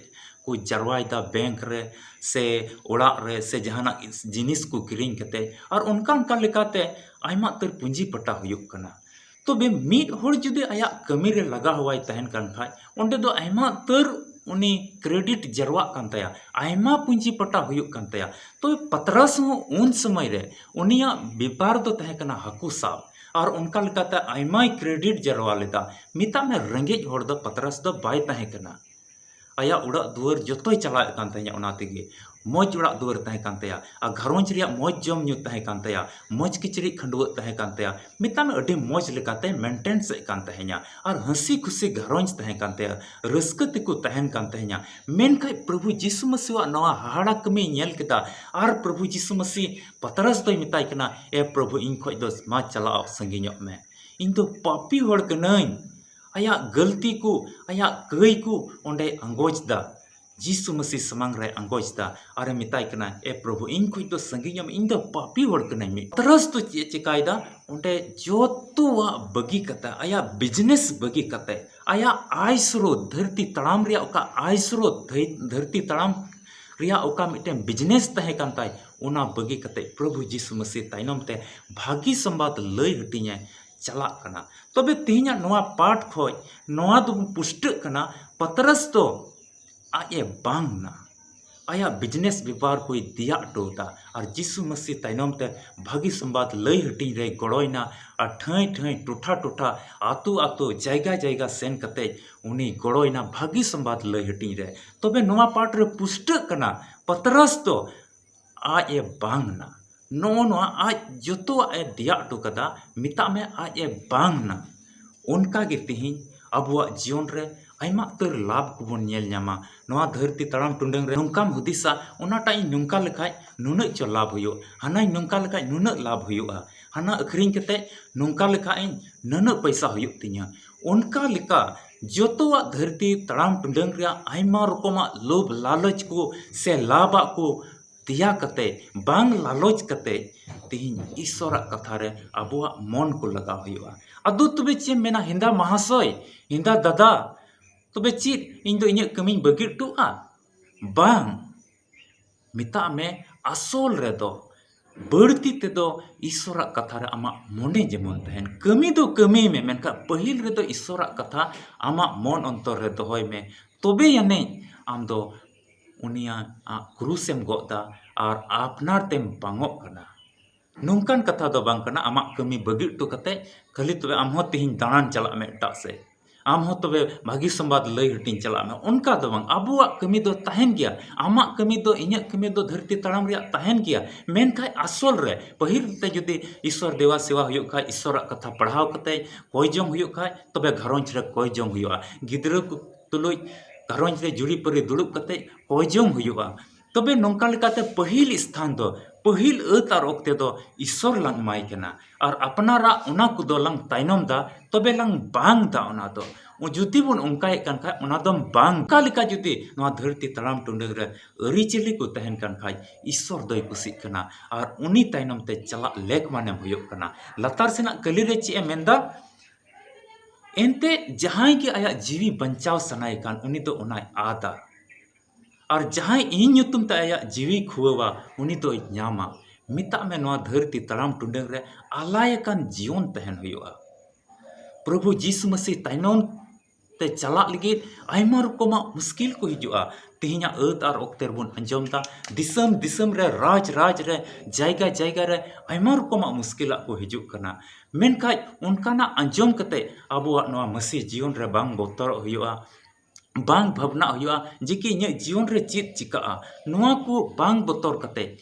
ᱠᱚ ᱡᱟᱨᱣᱟᱭᱮᱫᱟ ᱵᱮᱝᱠ ᱨᱮ, ᱥᱮ ᱚᱲᱟᱜ ᱨᱮ, ᱥᱮ ᱡᱟᱦᱟᱱᱟᱜ ᱡᱤᱱᱤᱥ ᱠᱚ ᱠᱤᱨᱤᱧ ᱠᱟᱛᱮ, ᱟᱨ ᱚᱱᱠᱟ ᱚᱱᱠᱟ ᱞᱮᱠᱟᱛᱮ ᱟᱭᱢᱟ ᱩᱛᱟᱹᱨ ᱯᱩᱸᱡᱤ ᱯᱟᱴᱟ ᱦᱩᱭᱩᱜ ᱠᱟᱱᱟ᱾ ᱛᱚᱵᱮ ᱢᱤᱫ ᱦᱚᱲ ᱡᱩᱫᱤ ᱟᱭᱟᱜ ᱠᱟᱹᱢᱤ ᱨᱮ ᱞᱟᱜᱟᱣ ᱦᱚᱣᱟᱭ ᱛᱟᱦᱮᱱ ᱠᱟᱱ ᱠᱷᱟᱡ, ᱚᱸᱰᱮ ᱫᱚ ᱟᱭᱢᱟ ᱩᱛᱟᱹᱨ ᱩᱱᱤ ᱠᱨᱮᱰᱤᱴ ᱡᱟᱨᱣᱟᱜ ᱠᱟᱱ ᱛᱟᱭᱟ, ᱟᱭᱢᱟ ᱯᱩᱸᱡᱤ ᱯᱟᱴᱟ ᱦᱩᱭᱩᱜ ᱠᱟᱱ ᱛᱟᱭᱟ᱾ ᱛᱚᱵᱮ ᱯᱟᱛᱨᱟᱥ ᱦᱚᱸ ᱩᱱ ᱥᱚᱢᱚᱭ ᱨᱮ ᱩᱱᱤᱭᱟᱜ ᱵᱮᱯᱟᱨ ᱫᱚ ᱛᱟᱦᱮᱸ ᱠᱟᱱᱟ ᱦᱟᱹᱠᱩ ᱥᱟᱵ, ᱟᱨ ᱚᱱᱠᱟ ᱞᱮᱠᱟᱛᱮ ᱟᱭᱢᱟᱭ ᱠᱨᱮᱰᱤᱴ ᱡᱟᱨᱣᱟ ᱞᱮᱫᱟ᱾ ᱢᱮᱛᱟᱜ ᱢᱮ, ᱨᱮᱸᱜᱮᱡ ᱦᱚᱲ ᱫᱚ ᱯᱟᱛᱨᱟᱥ ᱫᱚ ᱵᱟᱭ ᱛᱟᱦᱮᱸ ᱠᱟᱱᱟ᱾ ᱟᱭᱟᱜ ᱚᱲᱟᱜ ᱫᱩᱣᱟᱹᱨ ᱡᱚᱛᱚᱭ ᱪᱟᱞᱟᱣᱮᱫ ᱠᱟᱱ ᱛᱟᱦᱮᱸᱫ ᱚᱱᱟ ᱛᱮᱜᱮ᱾ ᱢᱚᱡᱽ ᱚᱲᱟᱜ ᱫᱩᱣᱟᱹᱨ ᱛᱟᱦᱮᱸ ᱠᱟᱱ ᱛᱟᱭᱟ, ᱟᱨ ᱜᱷᱟᱨᱚᱸᱡᱽ ᱨᱮᱭᱟᱜ ᱢᱚᱡᱽ ᱡᱚᱢ ᱧᱩ ᱛᱟᱦᱮᱸ ᱠᱟᱱ ᱛᱟᱭᱟ, ᱢᱚᱡᱽ ᱠᱤᱪᱨᱤᱡ ᱠᱷᱟᱹᱰᱩᱣᱟᱹᱜ ᱛᱟᱦᱮᱸ ᱠᱟᱱ ᱛᱟᱭᱟ, ᱢᱮᱛᱟᱜ ᱢᱮ ᱟᱹᱰᱤ ᱢᱚᱡᱽ ᱞᱮᱠᱟᱛᱮ ᱢᱮᱱᱴᱮᱱᱥ ᱮᱫ ᱠᱟᱱ ᱛᱟᱦᱮᱸᱧᱟ, ᱟᱨ ᱦᱟᱹᱥᱤ ᱠᱷᱩᱥᱤ ᱜᱷᱟᱨᱚᱸᱡᱽ ᱛᱟᱦᱮᱸ ᱠᱟᱱ ᱛᱟᱭᱟ, ᱨᱟᱹᱥᱠᱟᱹ ᱛᱮᱠᱚ ᱛᱟᱦᱮᱱ ᱠᱟᱱ ᱛᱟᱦᱮᱸᱧᱟ᱾ ᱢᱮᱱᱠᱷᱟᱡ ᱯᱨᱚᱵᱷᱩ ᱡᱤᱥᱩ ᱢᱟᱹᱥᱤᱣᱟᱜ ᱱᱚᱣᱟ ᱦᱟᱦᱟᱲᱟ ᱠᱟᱹᱢᱤᱭ ᱧᱮᱞ ᱠᱮᱫᱟ, ᱟᱨ ᱯᱨᱚᱵᱷᱩ ᱡᱤᱥᱩ ᱢᱟᱹᱥᱤ ᱯᱟᱛᱨᱟᱥ ᱫᱚᱭ ᱢᱮᱛᱟᱭ ᱠᱟᱱᱟ, "ᱮ ᱯᱨᱚᱵᱷᱩ, ᱤᱧ ᱠᱷᱚᱡ ᱫᱚ ᱢᱟ ᱪᱟᱞᱟᱜ ᱥᱟᱺᱜᱤᱧᱚᱜ ᱢᱮ, ᱤᱧ ᱫᱚ ᱯᱟᱯᱤ ᱦᱚᱲ ᱠᱟᱹᱱᱟᱹᱧ᱾" ᱟᱭᱟᱜ ᱜᱟᱹᱞᱛᱤ ᱠᱚ, ᱟᱭᱟᱜ ᱠᱟᱹᱭ ᱠᱚ ᱚᱸᱰᱮᱭ ᱟᱸᱜᱚᱪ ᱫᱟ᱾ ᱡᱤᱥᱩ ᱢᱟᱹᱥᱤ ᱥᱟᱢᱟᱝ ᱨᱮ ᱟᱸᱜᱚᱪ ᱫᱟ ᱟᱨᱮ ᱢᱮᱛᱟᱭ ᱠᱟᱱᱟ, "ᱮ ᱯᱨᱚᱵᱷᱩ, ᱤᱧ ᱠᱷᱚᱡ ᱫᱚ ᱥᱟᱺᱜᱤᱧᱚᱜ ᱢᱮ, ᱤᱧ ᱫᱚ ᱯᱟᱯᱤ ᱦᱚᱲ ᱠᱟᱹᱱᱟᱹᱧ ᱢᱤᱫ᱾" ᱯᱟᱛᱨᱟᱥ ᱫᱚ ᱪᱮᱫ ᱮ ᱪᱮᱠᱟᱭᱮᱫᱟ? ᱚᱸᱰᱮ ᱡᱚᱛᱚᱣᱟᱜ ᱵᱟᱹᱜᱤ ᱠᱟᱛᱮ, ᱟᱭᱟᱜ ᱵᱤᱡᱽᱱᱮᱥ ᱵᱟᱹᱜᱤ ᱠᱟᱛᱮ, ᱟᱭᱟᱜ ᱟᱭ ᱥᱨᱳᱛ, ᱫᱷᱟᱹᱨᱛᱤ ᱛᱟᱲᱟᱢ ᱨᱮᱭᱟᱜ ᱚᱠᱟ ᱟᱭ ᱥᱨᱳᱛ, ᱫᱷᱟᱹᱭ-, ᱫᱷᱟᱹᱨᱛᱤ ᱛᱟᱲᱟᱢ ᱨᱮᱭᱟᱜ ᱚᱠᱟ ᱢᱤᱫᱴᱮᱱ ᱵᱤᱡᱽᱱᱮᱥ ᱛᱟᱦᱮᱸ ᱠᱟᱱ ᱛᱟᱭ, ᱚᱱᱟ ᱵᱟᱹᱜᱤ ᱠᱟᱛᱮ ᱯᱨᱚᱵᱷᱩ ᱡᱤᱥᱩ ᱢᱟᱹᱥᱤ ᱛᱟᱭᱱᱚᱢ ᱛᱮ ᱵᱷᱟᱹᱜᱤ ᱥᱚᱢᱵᱟᱫ ᱞᱟᱹᱭ ᱦᱟᱹᱴᱤᱧᱮ ᱪᱟᱞᱟᱜ ᱠᱟᱱᱟ᱾ ᱛᱚᱵᱮ ᱛᱮᱦᱮᱧᱟᱜ ᱱᱚᱣᱟ ᱯᱟᱴ ᱠᱷᱚᱡ ᱱᱚᱣᱟ ᱫᱚ ᱯᱩᱥᱴᱟᱹᱜ ᱠᱟᱱᱟ, ᱯᱟᱛᱨᱟᱥ ᱫᱚ ᱟᱡ ᱮ ᱵᱟᱝ ᱱᱟ᱾ ᱟᱭᱟᱜ ᱵᱤᱡᱽᱱᱮᱥ ᱵᱮᱯᱟᱨ ᱠᱚᱭ ᱫᱮᱭᱟ ᱦᱚᱴᱚ ᱠᱟᱫᱟ᱾ ᱟᱨ ᱡᱤᱥᱩ ᱢᱟᱹᱥᱤ ᱛᱟᱭᱱᱚᱢ ᱛᱮ ᱵᱷᱟᱹᱜᱤ ᱥᱚᱢᱵᱟᱫ ᱞᱟᱹᱭ ᱦᱟᱹᱴᱤᱧ ᱨᱮᱭ ᱜᱚᱲᱚᱭᱮᱱᱟ᱾ ᱟᱨ ᱴᱷᱟᱹᱭ ᱴᱷᱟᱹᱭ, ᱴᱚᱴᱷᱟ ᱴᱚᱴᱷᱟ, ᱟᱛᱳ ᱟᱛᱳ, ᱡᱟᱭᱜᱟ ᱡᱟᱭᱜᱟ ᱥᱮᱱ ᱠᱟᱛᱮ ᱩᱱᱤ ᱜᱚᱲᱚᱭᱮᱱᱟ ᱵᱷᱟᱹᱜᱤ ᱥᱚᱢᱵᱟᱫ ᱞᱟᱹᱭ ᱦᱟᱹᱴᱤᱧ ᱨᱮ᱾ ᱛᱚᱵᱮ ᱱᱚᱣᱟ ᱯᱟᱴ ᱨᱮ ᱯᱩᱥᱴᱟᱹᱜ ᱠᱟᱱᱟ, ᱯᱟᱛᱨᱟᱥ ᱫᱚ ᱟᱡ ᱮ ᱵᱟᱝ ᱱᱟ᱾ ᱱᱚᱜᱼᱚ ᱱᱚᱣᱟ ᱟᱡ ᱡᱚᱛᱚᱣᱟᱜ ᱮ ᱫᱮᱭᱟ ᱦᱚᱴᱚ ᱠᱟᱫᱟ, ᱢᱮᱛᱟᱜ ᱢᱮ ᱟᱡ ᱮ ᱵᱟᱝ ᱱᱟ᱾ ᱚᱱᱠᱟ ᱜᱮ ᱛᱮᱦᱮᱧ ᱟᱵᱚᱣᱟᱜ ᱡᱤᱭᱚᱱ ᱨᱮ ᱟᱭᱢᱟ ᱩᱛᱟᱹᱨ ᱞᱟᱵᱷ ᱠᱚᱵᱚᱱ ᱧᱮᱞ ᱧᱟᱢᱟ᱾ ᱱᱚᱣᱟ ᱫᱷᱟᱹᱨᱛᱤ ᱛᱟᱲᱟᱢ ᱴᱩᱰᱟᱹᱝ ᱨᱮ ᱱᱚᱝᱠᱟᱢ ᱦᱩᱫᱤᱥᱟ, "ᱚᱱᱟᱴᱟᱜ ᱤᱧ ᱱᱚᱝᱠᱟ ᱞᱮᱠᱷᱟᱡ ᱱᱩᱱᱟᱹᱜ ᱪᱚ ᱞᱟᱵᱷ ᱦᱩᱭᱩᱜ, ᱦᱟᱱᱟᱧ ᱱᱚᱝᱠᱟ ᱞᱮᱠᱷᱟᱡ ᱱᱩᱱᱟᱹᱜ ᱞᱟᱵᱷ ᱦᱩᱭᱩᱜᱼᱟ, ᱦᱟᱱᱟ ᱟᱹᱠᱷᱨᱤᱧ ᱠᱟᱛᱮ ᱱᱚᱝᱠᱟ ᱞᱮᱠᱷᱟᱡ ᱤᱧ ᱱᱩᱱᱟᱹᱜ ᱯᱚᱭᱥᱟ ᱦᱩᱭᱩᱜ ᱛᱤᱧᱟ᱾" ᱚᱱᱠᱟ ᱞᱮᱠᱟ ᱡᱚᱛᱚᱣᱟᱜ ᱫᱷᱟᱹᱨᱛᱤ ᱛᱟᱲᱟᱢ ᱴᱩᱰᱟᱹᱝ ᱨᱮᱭᱟᱜ ᱟᱭᱢᱟ ᱨᱚᱠᱚᱢᱟᱜ ᱞᱳᱵᱷ ᱞᱟᱞᱚᱪ ᱠᱚ ᱥᱮ ᱞᱟᱵᱷᱟᱜ ᱠᱚ ᱫᱮᱭᱟ ᱠᱟᱛᱮ, ᱵᱟᱝ ᱞᱟᱞᱚᱪ ᱠᱟᱛᱮ, ᱛᱮᱦᱮᱧ ᱤᱥᱚᱨᱟᱜ ᱠᱟᱛᱷᱟ ᱨᱮ ᱟᱵᱚᱣᱟᱜ ᱢᱚᱱ ᱠᱚ ᱞᱟᱜᱟᱣ ᱦᱩᱭᱩᱜᱼᱟ᱾ ᱟᱫᱚ ᱛᱚᱵᱮ ᱪᱮᱫ ᱮᱢ ᱢᱮᱱᱟ, ᱦᱮᱸᱫᱟ ᱢᱟᱦᱟᱥᱚᱭ, ᱦᱮᱸᱫᱟ ᱫᱟᱫᱟ, ᱛᱚᱵᱮ ᱪᱮᱫ ᱤᱧ ᱫᱚ ᱤᱧᱟᱹᱜ ᱠᱟᱹᱢᱤᱧ ᱵᱟᱹᱜᱤ ᱦᱚᱴᱚᱜᱼᱟ? ᱵᱟᱝ, ᱢᱮᱛᱟᱜ ᱢᱮ, ᱟᱥᱚᱞ ᱨᱮᱫᱚ ᱵᱟᱹᱲᱛᱤ ᱛᱮᱫᱚ ᱤᱥᱚᱨᱟᱜ ᱠᱟᱛᱷᱟ ᱨᱮ ᱟᱢᱟᱜ ᱢᱚᱱᱮ ᱡᱮᱢᱚᱱ ᱛᱟᱦᱮᱱ᱾ ᱠᱟᱹᱢᱤ ᱫᱚ ᱠᱟᱹᱢᱤᱭ ᱢᱮ, ᱢᱮᱱᱠᱷᱟᱱ ᱯᱟᱹᱦᱤᱞ ᱨᱮᱫᱚ ᱤᱥᱚᱨᱟᱜ ᱠᱟᱛᱷᱟ ᱟᱢᱟᱜ ᱢᱚᱱ ᱚᱱᱛᱚᱨ ᱨᱮ ᱫᱚᱦᱚᱭ ᱢᱮ᱾ ᱛᱚᱵᱮ ᱟᱹᱱᱤᱡ ᱟᱢ ᱫᱚ ᱩᱱᱤᱭᱟᱜ ᱠᱨᱩᱥᱮᱢ ᱜᱚᱜ ᱫᱟ ᱟᱨ ᱟᱯᱱᱟᱨ ᱛᱮᱢ ᱵᱟᱝᱚᱜ ᱠᱟᱱᱟ᱾ ᱱᱚᱝᱠᱟᱱ ᱠᱟᱛᱷᱟ ᱫᱚ ᱵᱟᱝ ᱠᱟᱱᱟ ᱟᱢᱟᱜ ᱠᱟᱹᱢᱤ ᱵᱟᱹᱜᱤ ᱦᱚᱴᱚ ᱠᱟᱛᱮ ᱠᱷᱟᱹᱞᱤ ᱛᱚᱵᱮ ᱟᱢ ᱦᱚᱸ ᱛᱮᱦᱮᱧ ᱫᱟᱬᱟᱱ ᱪᱟᱞᱟᱜ ᱢᱮ ᱮᱴᱟᱜ ᱥᱮᱫ, ᱟᱢ ᱦᱚᱸ ᱛᱚᱵᱮ ᱵᱷᱟᱹᱜᱤ ᱥᱚᱢᱵᱟᱫ ᱞᱟᱹᱭ ᱦᱟᱹᱴᱤᱧ ᱪᱟᱞᱟᱜ ᱢᱮ᱾ ᱚᱱᱠᱟ ᱫᱚ ᱵᱟᱝ, ᱟᱵᱚᱣᱟᱜ ᱠᱟᱹᱢᱤ ᱫᱚ ᱛᱟᱦᱮᱱ ᱜᱮᱭᱟ, ᱟᱢᱟᱜ ᱠᱟᱹᱢᱤ ᱫᱚ, ᱤᱧᱟᱹᱜ ᱠᱟᱹᱢᱤ ᱫᱚ ᱫᱷᱟᱹᱨᱛᱤ ᱛᱟᱲᱟᱢ ᱨᱮᱭᱟᱜ ᱛᱟᱦᱮᱱ ᱜᱮᱭᱟ᱾ ᱢᱮᱱᱠᱷᱟᱱ ᱟᱥᱚᱞ ᱨᱮ ᱯᱟᱹᱦᱤᱞ ᱛᱮ ᱡᱩᱫᱤ ᱤᱥᱚᱨ ᱫᱮᱵᱟ ᱥᱮᱵᱟ ᱦᱩᱭᱩᱜ ᱠᱷᱟᱡ, ᱤᱥᱚᱨᱟᱜ ᱠᱟᱛᱷᱟ ᱯᱟᱲᱦᱟᱣ ᱠᱟᱛᱮ ᱠᱚᱭ ᱡᱚᱝ ᱦᱩᱭᱩᱜ ᱠᱷᱟᱡ, ᱛᱚᱵᱮ ᱜᱷᱟᱨᱚᱸᱡᱽ ᱨᱮ ᱠᱚᱭ ᱡᱚᱝ ᱦᱩᱭᱩᱜᱼᱟ, ᱜᱤᱫᱽᱨᱟᱹ ᱠᱚ ᱛᱩᱞᱩᱡ ᱜᱷᱟᱨᱚᱸᱡᱽ ᱨᱮ ᱡᱩᱨᱤᱯᱟᱹᱨᱤ ᱫᱩᱲᱩᱵ ᱠᱟᱛᱮ ᱠᱚᱭ ᱡᱚᱝ ᱦᱩᱭᱩᱜᱼᱟ᱾ ᱛᱚᱵᱮ ᱱᱚᱝᱠᱟ ᱞᱮᱠᱟᱛᱮ ᱯᱟᱹᱦᱤᱞ ᱥᱛᱷᱟᱱ ᱫᱚ, ᱯᱟᱹᱦᱤᱞ ᱟᱹᱛ ᱟᱨ ᱚᱠᱛᱮ ᱫᱚ ᱤᱥᱚᱨ ᱞᱟᱝ ᱮᱢᱟᱭ ᱠᱟᱱᱟ, ᱟᱨ ᱟᱯᱱᱟᱨᱟᱜ ᱚᱱᱟ ᱠᱚᱫᱚ ᱞᱟᱝ ᱛᱟᱭᱱᱚᱢ ᱫᱟ, ᱛᱚᱵᱮ ᱞᱟᱝ ᱵᱟᱝ ᱫᱟ ᱚᱱᱟ ᱫᱚ᱾ ᱡᱩᱫᱤ ᱵᱚᱱ ᱚᱱᱠᱟᱭᱮᱫ ᱠᱟᱱ ᱠᱷᱟᱡ, ᱚᱱᱟ ᱫᱚ ᱵᱟᱝ᱾ ᱚᱱᱠᱟ ᱞᱮᱠᱟ ᱡᱩᱫᱤ ᱱᱚᱣᱟ ᱫᱷᱟᱹᱨᱛᱤ ᱛᱟᱲᱟᱢ ᱴᱩᱰᱟᱹᱝ ᱨᱮ ᱟᱹᱨᱤᱪᱟᱹᱞᱤ ᱠᱚ ᱛᱟᱦᱮᱱ ᱠᱟᱱ ᱠᱷᱟᱡ, ᱤᱥᱚᱨ ᱫᱚᱭ ᱠᱩᱥᱤᱜ ᱠᱟᱱᱟ, ᱟᱨ ᱩᱱᱤ ᱛᱟᱭᱱᱚᱢ ᱛᱮ ᱪᱟᱞᱟᱜ ᱞᱮᱠ ᱢᱟᱱᱮᱢ ᱦᱩᱭᱩᱜ ᱠᱟᱱᱟ᱾ ᱞᱟᱛᱟᱨ ᱥᱮᱱᱟᱜ ᱠᱟᱹᱞᱤ ᱨᱮ ᱪᱮᱫ ᱮ ᱢᱮᱱᱫᱟ? ᱮᱱᱛᱮ ᱡᱟᱦᱟᱸᱭ ᱜᱮ ᱟᱭᱟᱜ ᱡᱤᱣᱤ ᱵᱟᱧᱪᱟᱣ ᱥᱟᱱᱟᱭᱮ ᱠᱷᱟᱱ, ᱩᱱᱤ ᱫᱚ ᱚᱱᱟᱭ ᱟᱫᱟ, ᱟᱨ ᱡᱟᱦᱟᱸᱭ ᱤᱧ ᱧᱩᱛᱩᱢ ᱛᱮ ᱟᱭᱟᱜ ᱡᱤᱣᱤ ᱠᱷᱩᱣᱟᱹᱣᱟ, ᱩᱱᱤ ᱫᱚᱭ ᱧᱟᱢᱟ᱾ ᱢᱮᱛᱟᱜ ᱢᱮ, ᱱᱚᱣᱟ ᱫᱷᱟᱹᱨᱛᱤ ᱛᱟᱲᱟᱢ ᱴᱩᱰᱟᱹᱝ ᱨᱮ ᱟᱞᱟᱭ ᱟᱠᱟᱱ ᱡᱤᱭᱚᱱ ᱛᱟᱦᱮᱱ ᱦᱩᱭᱩᱜᱼᱟ᱾ ᱯᱨᱚᱵᱷᱩ ᱡᱤᱥᱩ ᱢᱟᱹᱥᱤ ᱛᱟᱭᱱᱚᱢ ᱛᱮ ᱪᱟᱞᱟᱜ ᱞᱟᱹᱜᱤᱫ ᱟᱭᱢᱟ ᱨᱚᱠᱚᱢᱟᱜ ᱢᱩᱥᱠᱤᱞ ᱠᱚ ᱦᱤᱡᱩᱜᱼᱟ᱾ ᱛᱮᱦᱮᱧᱟᱜ ᱟᱹᱛ ᱟᱨ ᱚᱠᱛᱮ ᱨᱮᱵᱚᱱ ᱟᱸᱡᱚᱢ ᱮᱫᱟ, ᱫᱤᱥᱚᱢ ᱫᱤᱥᱚᱢ ᱨᱮ, ᱨᱟᱡᱽ ᱨᱟᱡᱽ ᱨᱮ, ᱡᱟᱭᱜᱟ ᱡᱟᱭᱜᱟ ᱨᱮ ᱟᱭᱢᱟ ᱨᱚᱠᱚᱢᱟᱜ ᱢᱩᱥᱠᱤᱞᱟᱜ ᱠᱚ ᱦᱤᱡᱩᱜ ᱠᱟᱱᱟ᱾ ᱢᱮᱱᱠᱷᱟᱡ ᱚᱱᱠᱟᱱᱟᱜ ᱟᱸᱡᱚᱢ ᱠᱟᱛᱮ ᱟᱵᱚᱣᱟᱜ ᱱᱚᱣᱟ ᱢᱟᱹᱥᱤ ᱡᱤᱭᱚᱱ ᱨᱮ ᱵᱟᱝ ᱵᱚᱛᱚᱨᱚᱜ ᱦᱩᱭᱩᱜᱼᱟ, ᱵᱟᱝ ᱵᱷᱟᱵᱽᱱᱟᱜ ᱦᱩᱭᱩᱜᱼᱟ ᱡᱮ ᱠᱤ ᱤᱧᱟᱹᱜ ᱡᱤᱭᱚᱱ ᱨᱮ ᱪᱮᱫ ᱪᱤᱠᱟᱹᱜᱼᱟ᱾ ᱱᱚᱣᱟ ᱠᱚ ᱵᱟᱝ ᱵᱚᱛᱚᱨ ᱠᱟᱛᱮ